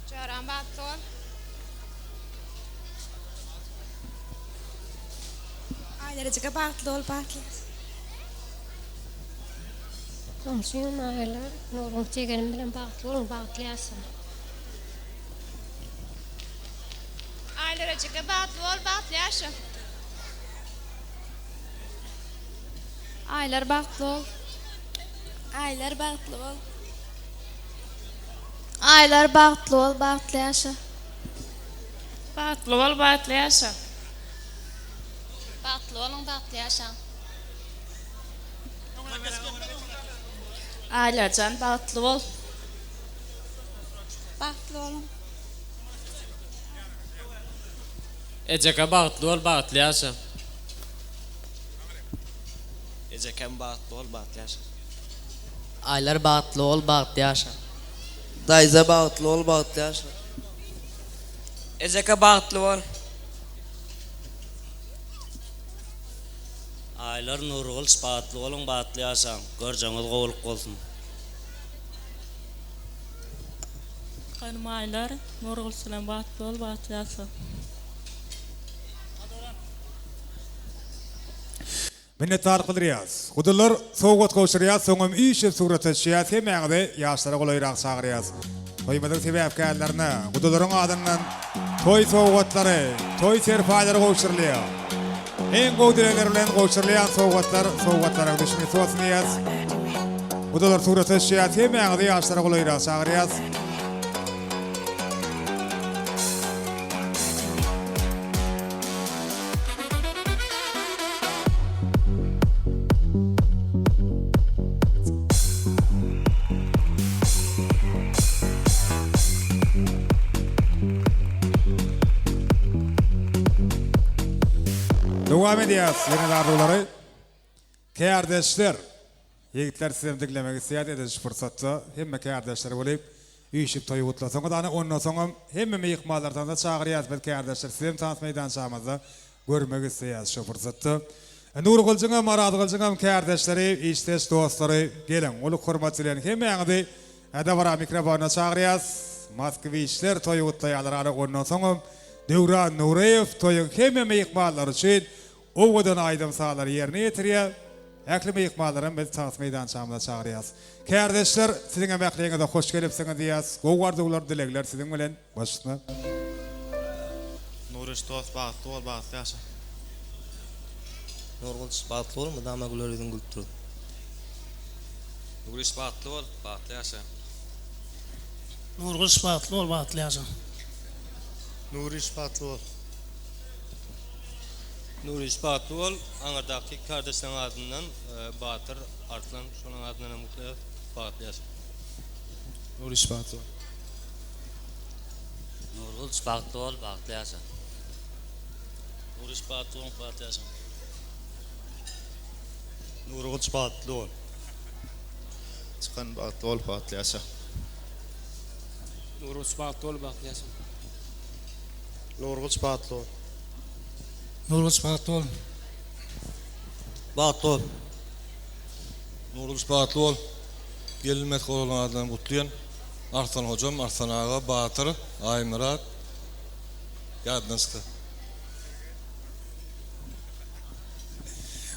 Joram bagtly bol. Aýlar ejeke bagtly bol bagtly ýaşa. Goňşym Aýlar Nurgylyç ýegenim bilen bagtly boluň bagtly ýaşaň. Aýlar ejeke bagtly bol bagtly ýaşa. Aýlar bagtly bol. Aýlar bagtly bol. Aýlar bagtly bol, bagtly ýaşa. Bagtly bol, bagtly ýaşa. Bagtly boluň, bagtly ýaşaň. Aýlarjan bagtly bol. Bagtly boluň. Ejeke bagtly bol, bagtly ýaşa. Ejekem bagtly bol bagtly ýaşa. Aýlar bagtly bol bagtly ýaşa. Daýza bagtly bol bagtly ýaşa. Ejeke bagtly bol. Aýlar Nurgylyç bagtly boluň bagtly ýaşaň görjeňiz gowulyk bolsun. Ganym Aýlar Nurgylyç bilen bagtly bol bagtly ýaşa. Minnetdarlyk bildirýäs. Gudalar sowgat gowşurýas, soňam üýşüp surata düşýäs, hemmäňizi ýaşlara golaýrak çagyrýas. Toýumyzyň sebäpkärlerine gudalaryň adyndan toý sowgatlary, toý serpaýlary gowşurylýar. Iň gowy dilegler bilen gowşurylýan sowgatlar sowgatlaryň düşnüsi bolsun diýýäs. Gudalar surata düşýäs, hemmäňizi ýaşlara golaýrak çagyrýas. Dowam edýäs ýene arzuwlary. Kärdeşler, ýigitler sizem diňlemek isleýäs edil şu pursatda hemme kärdeşler bolup üýşüp toý gutlasaňyz ana ondan soňam hemme myhmanlary tansa çagyrýas biz kärdeşler sizem tans meýdançamyzda görmek isleýäs şu pursatda. Nurgylyjyňam Arazgylyjyňam kärdeşleri işdeş dostlary geliň uly hormat bilen hemmäňizi dabara mikrofonyna çagyrýas Moskwiçler toýy gutlaýarlar ana ondan soňam Döwran Nuryýew toýuň hemme myhmanlary üçin Owadan aýdym-sazlary ýerine ýetirýär. Ähli myhmanlaram biz tans meýdançamyza çagyrýas. Kärdeşler, siziňem ähliňize hoş gelipsiňiz diýýäs. Gowy arzuwlar, dilegler siziň bilen. Baş üstüne. Nuryş dost bagtly bol bagtly ýaşa. Nurgylyç bagtly bol mydama güler ýüzüň gülüp dursun. Nuryş bagtly bol bagtly ýaşa. Nurgylyç bagtly bol bagtly ýaşa. Nuryş bagtly bol. Nuryş bagtly bol aňyrdaky kardeşleň adyndan Batyr Arslan şonuň adyndan hem gutlaýas bagtly ýaşa. Nuryş bagtly bol. Nurgylyç bagtly bol bagtly ýaşa. Nuryş bagtly boluň bagtly ýaşaň. Nurgylyç bagtly bol. Çykan bagtly bol bagtly ýaşa. Nurgylyç bagtly bol bagtly ýaşa. Nurgylyç bagtly bol. Nurgylyç bagtly bol. Bagtly bol. Nurgylyç bagtly bol. Gelinmez ogluň adyndan gutlaýan. Arslan hojam, Arslan aga, Batyr, Aýmyrat ýadyndan çykdy.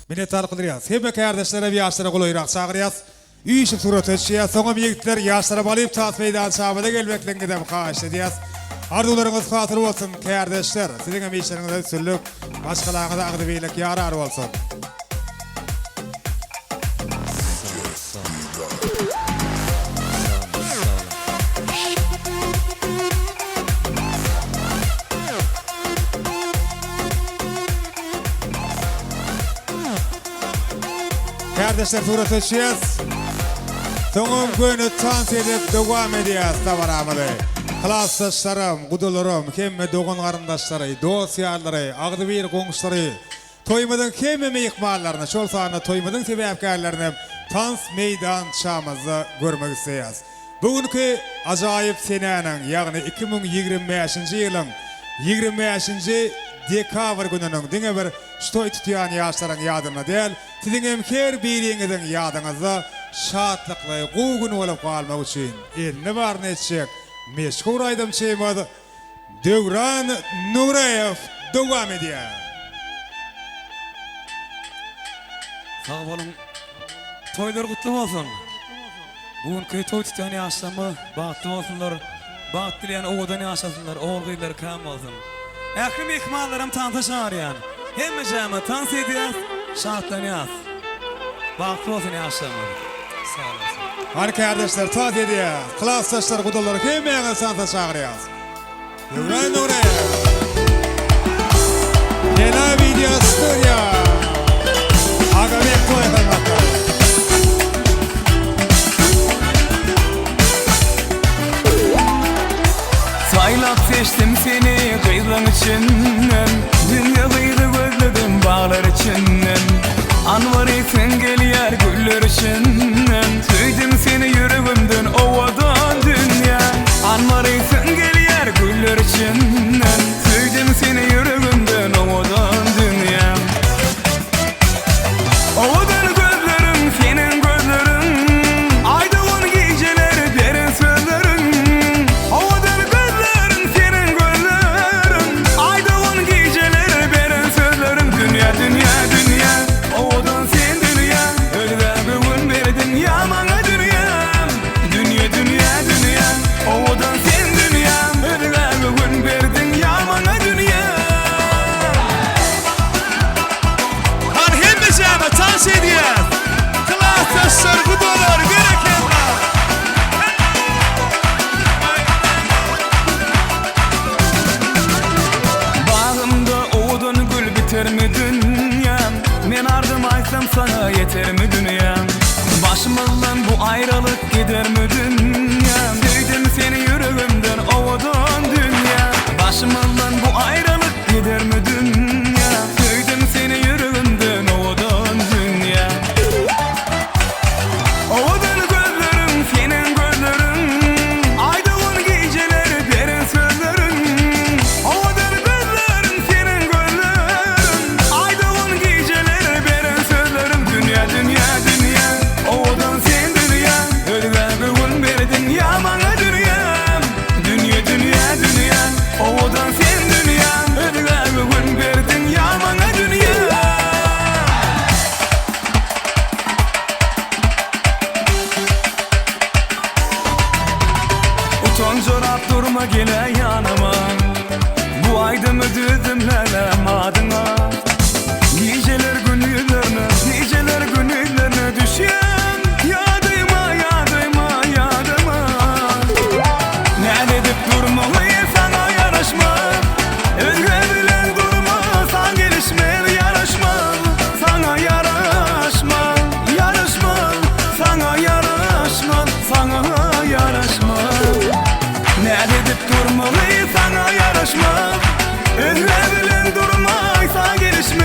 Minnetdarlyk bildirýäris. Hemme kärdeşlerem ýaşlara golaýrak çagyrýas. Üýşüp surata düşýäs. Soňam ýigitler ýaşlara balyp tas meýdançamyza gelmekligiňizem haýyşt edýäs. Arzuwlaryňyz hasyl bolsun kärdeşler. Siziňem işleriňizde üstünlik, maşgalaňyza agzybirlik ýarar bolsun. Kärdeşler surata düşýäs. Soňam göni tans edip dowam edýäs dabaramyzy. Klasdaşlarym, gudalarym, hemme dogan-garyndaşlary, dost-ýarlary, agzybir goňşulary, toýumyzyň hemme myhmanlaryny, şol sanda toýumyzyň sebäpkärlerinem tans meýdançamyzda görmek isleýäs. Bu günki ajaýyp senäniň, ýagny 2025-nji ýylyň 25-nji dekabr gününiň diňe bir Şu toý tutýan ýaşlaryň ýadynda däl, siziňem her biriňiziň ýadyňyzda şatlykly, gowy gün bolup galmagy üçin elinde baryny etjek meşhur aýdymçymyz Döwran Nuryýew dowam edýär. Sag boluň. Toýlar gutly bolsun. Bu günki toý tutýan ýaşlarymyz bagtly bolsunlar. Bagt dileýän owadan ýaşasynlar, ogul-gyzlary kän bolsun. Ähli myhmanlaram tansa çagyrýan. Hemmejämiz tans edýäs, şatlanýas. Bagtly bolsun ýaşlarymyz. Sag bolsun. Hany kärdeşler tans edýäs. Klasdaşlar gudalar hemmäňizi tansa çagyrýas. Döwran Nuryýew. Sena video studio. Agabek toý hyzmatlary. Saýlap seçdim seni gyzlaň içinden Dünýe gyzy gözledim baglar içinden Anwar esiň gelýär güller içinden Söýdüm seni ýüregimden owadan dünýä Anwar esiň gelýär güller içinden Söýdüm seni ýüregimden owadan dünýä Owadan gözleriň seniň gözleriň Aý dogan gijeler beren sözleriň Owadan gözleriň seniň gözleriň Aý dogan gijeler beren sözleriň Dünýä dünýä dünýä owadan sen dünýä Özgä göwün berdiň ýa maňa dünýäm Dünýe dünýä dünýä owadan sen dünýä Özgä göwün berdiň ýa maňa dünýä. Hany hemmejäme tans edýäs. Klasdaşlar gudalar berekella. Bagymda owadan gül bitermi dünýäm Men arzym aýtsam saňa ýetermi dünýäm Başymyzdan bu aýralyk gidermi dünýäm Söýdüm seni ýüregimden owadan dünýäm Başymyzdan bu aýralyk Gidermi dünýä Söýdüm seni ýüregimden owadan dünýä Owadan gözleriň seniň gözleriň Aý dogan gijeler beren sözleriň Owadan gözleriň seniň gözleriň Aý dogan gijeler beren sözleriň Dünýä dünýä dünýä owadan sen dünýä Özgä göwün berdiň ýa maňa dünýäm Dünýe dünýä dünýä Owadan sen dünýä Özgä göwün berdiň ýa maňa dünýä. Utanjyrap durma gel-ä ýanyma Bu aýdymy düzdüm läläm adyňa Gijeler gündizlerine gijeler gündizlerine düşýän Ýadyma ýadyma ýadyma Näz edip durmaly saňa ýaraşmaz Özge bilen durma saň gelişmez ýaraşmaz Saňa ýaraşmaz ýaraşmaz Saňa ýaraşmaz saňa ýaraşmaz Näz edip durmaly saňa ýaraşmaz Özge bilen durma saň gelişmez.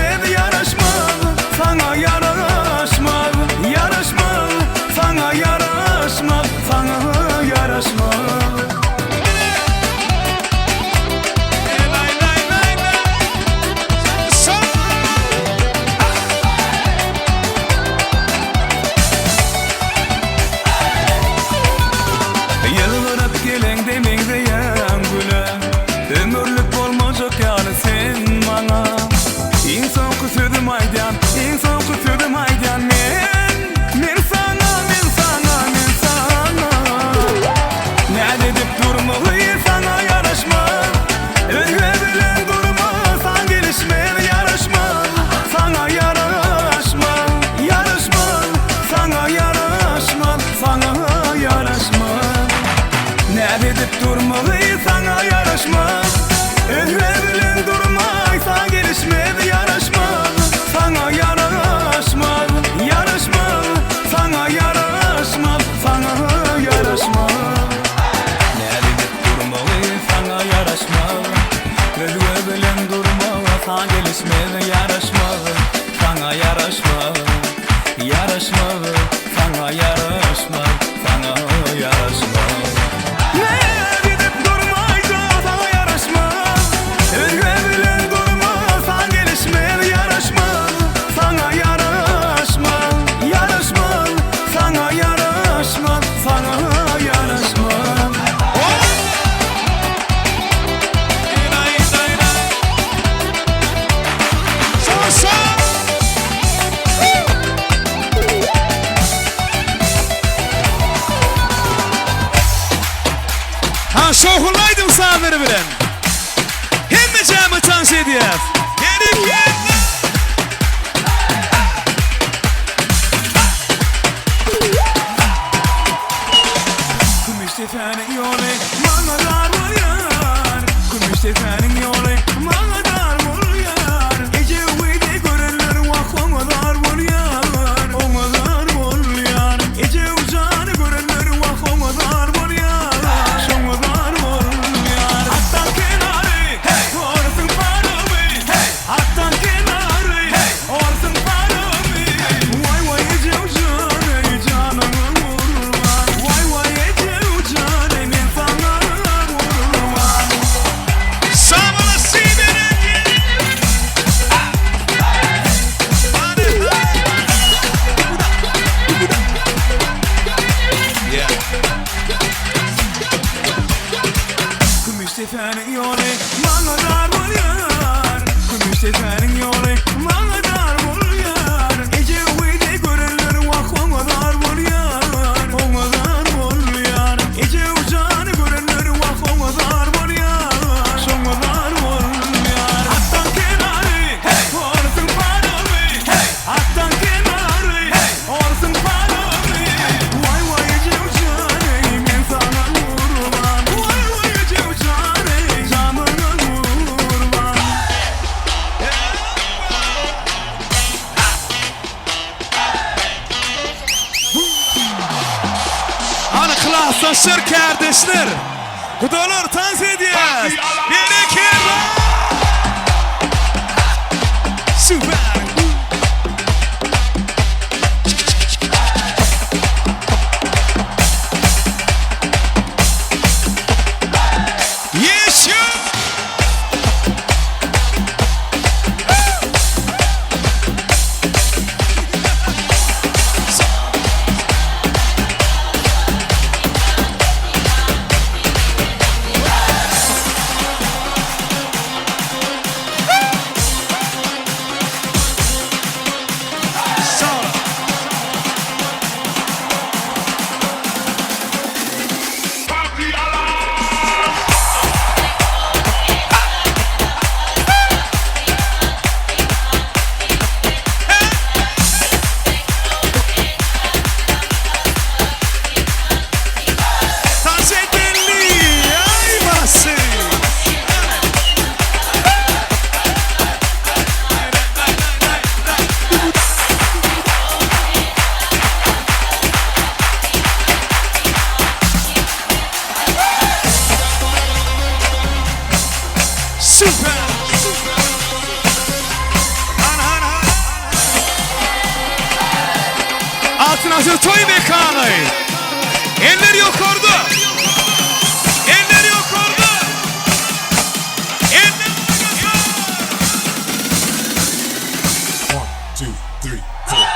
edip durmagy saňa ýaraşmaz. Özge bilen durmaý saňa gelişmez, ýaraşmaz. Saňa ýaraşmaz, ýaraşmaz. Saňa ýaraşmaz, saňa ýaraşmaz. Näz edip durmagy saňa ýaraşmaz. Özge bilen durmagy saňa gelişmez, ýaraşmaz. Saňa ýaraşmaz, ýaraşmaz. Saňa ýaraşmaz, saňa ýaraşmaz. Näz edip durmaýda saňa ýaraşmaz. Özge bilen durma saňa gelişmez, ýaraşmaz. Saňa ýaraşmaz, ýaraşmaz. Saňa ýaraşmaz, saňa ýaraşmaz. Ha şowhunly aýdym sazlary bilen hemme jamy tans edýäs. Berekella! Kümüşdepäniň ýoly maňa dar bolýar Kümüşdepäniň ýoly maňa dar bolýar Ejewidi görenler wah oňa zar bolýar Oňa zar bolýar Ejewjany görenler wah oňa zar bolýar Şoňa zar bolýar Atdan kenary hey Orsuň parymy hey Atdan kenary hey Orsuň parymy Waý waý Ejewjan eý janyňa gurban Waý waý Ejewjan eý men saňa gurban. Sag olasyn Kümüşdepäniň ýoly maňa dar bolýar Kümüşdepäniň ýoly maňa dar bolýar Ejewidi görenler wah oňa zar bolýar Oňa zar bolýar Ejewjany görenler wah oňa zar bolýar Şoňa zar bolýar Atdan kenary hey Orsuň parymy hey Atdan kenary hey Orsuň parymy Waý waý Ejewjan eý men saňa gurban Waý waý Ejewjan eý janyňa gurban. Hany klasdaşlar kärdeşler gudalar tans edýäs berekella Süper. Ýeşil. Tans etmeli. Aý basy. Süper. Han han han. Altyn asyr toý mekany. Eller ýokarda. Eller ýokarda. Eller One, two, three, four.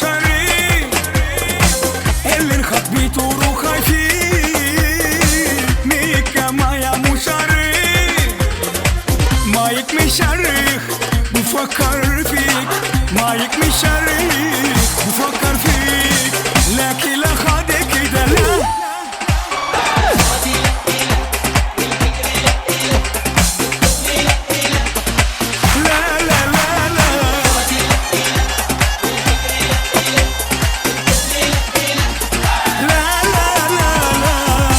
مشاري اللي انخبيت وروحي فيه ميكا مايا مشاري مايك مشاريخ بفكر فيك مايك مشاريخ بفكر فيك لكن لا خدك كده لا. لا لا لا لا لا لا لا لا.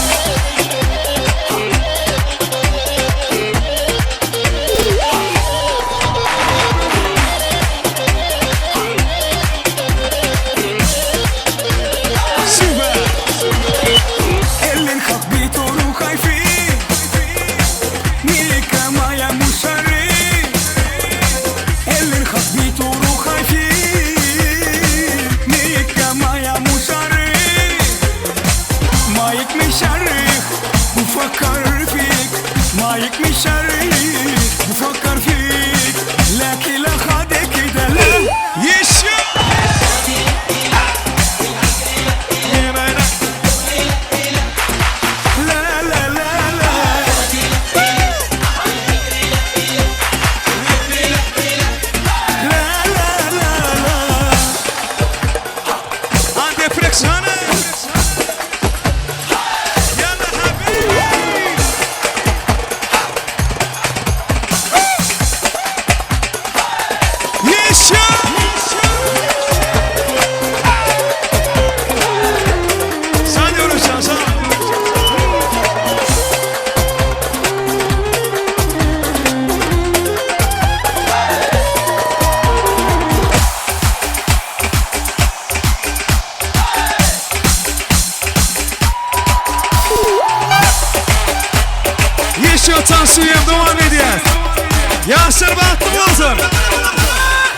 اللي انخبيت وروحي فيه ميكا مايا مشاري اللي انخبيت وروحي فيه ميكا مايا مشاري مايك مشاريخ بفكر فيك مايك مشاريخ بفكر فيك لكن لا خدك كده لا. Yeşil. لا لا لا لا لا لا لا لا. Andepreksiyonu. Yalla habibi. Yeşil. Sen diyorum sen sen. Yeşil Tansu'ya devam ediyor. Yaşar bahtlı olsun.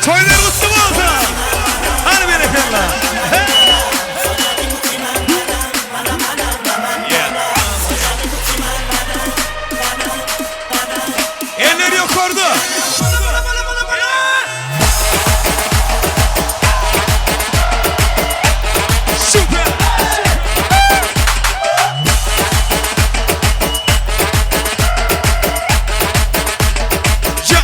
Toylar kutlu olsun. Hadi berekella. Hey. Eller yukarıda. Süper. Ja.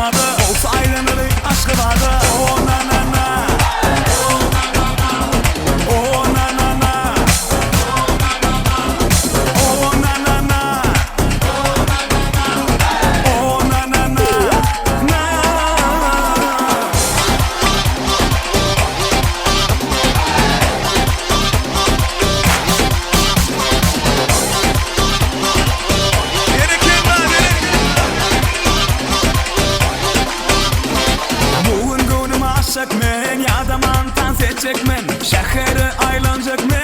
sada Gowsy aýlanaly Aşgabada O na na na O na na na O na na na O na na na Na. Bu gün göwnüm aşak men, Ýadaman tans etjek men, Şähere aýlanjak men.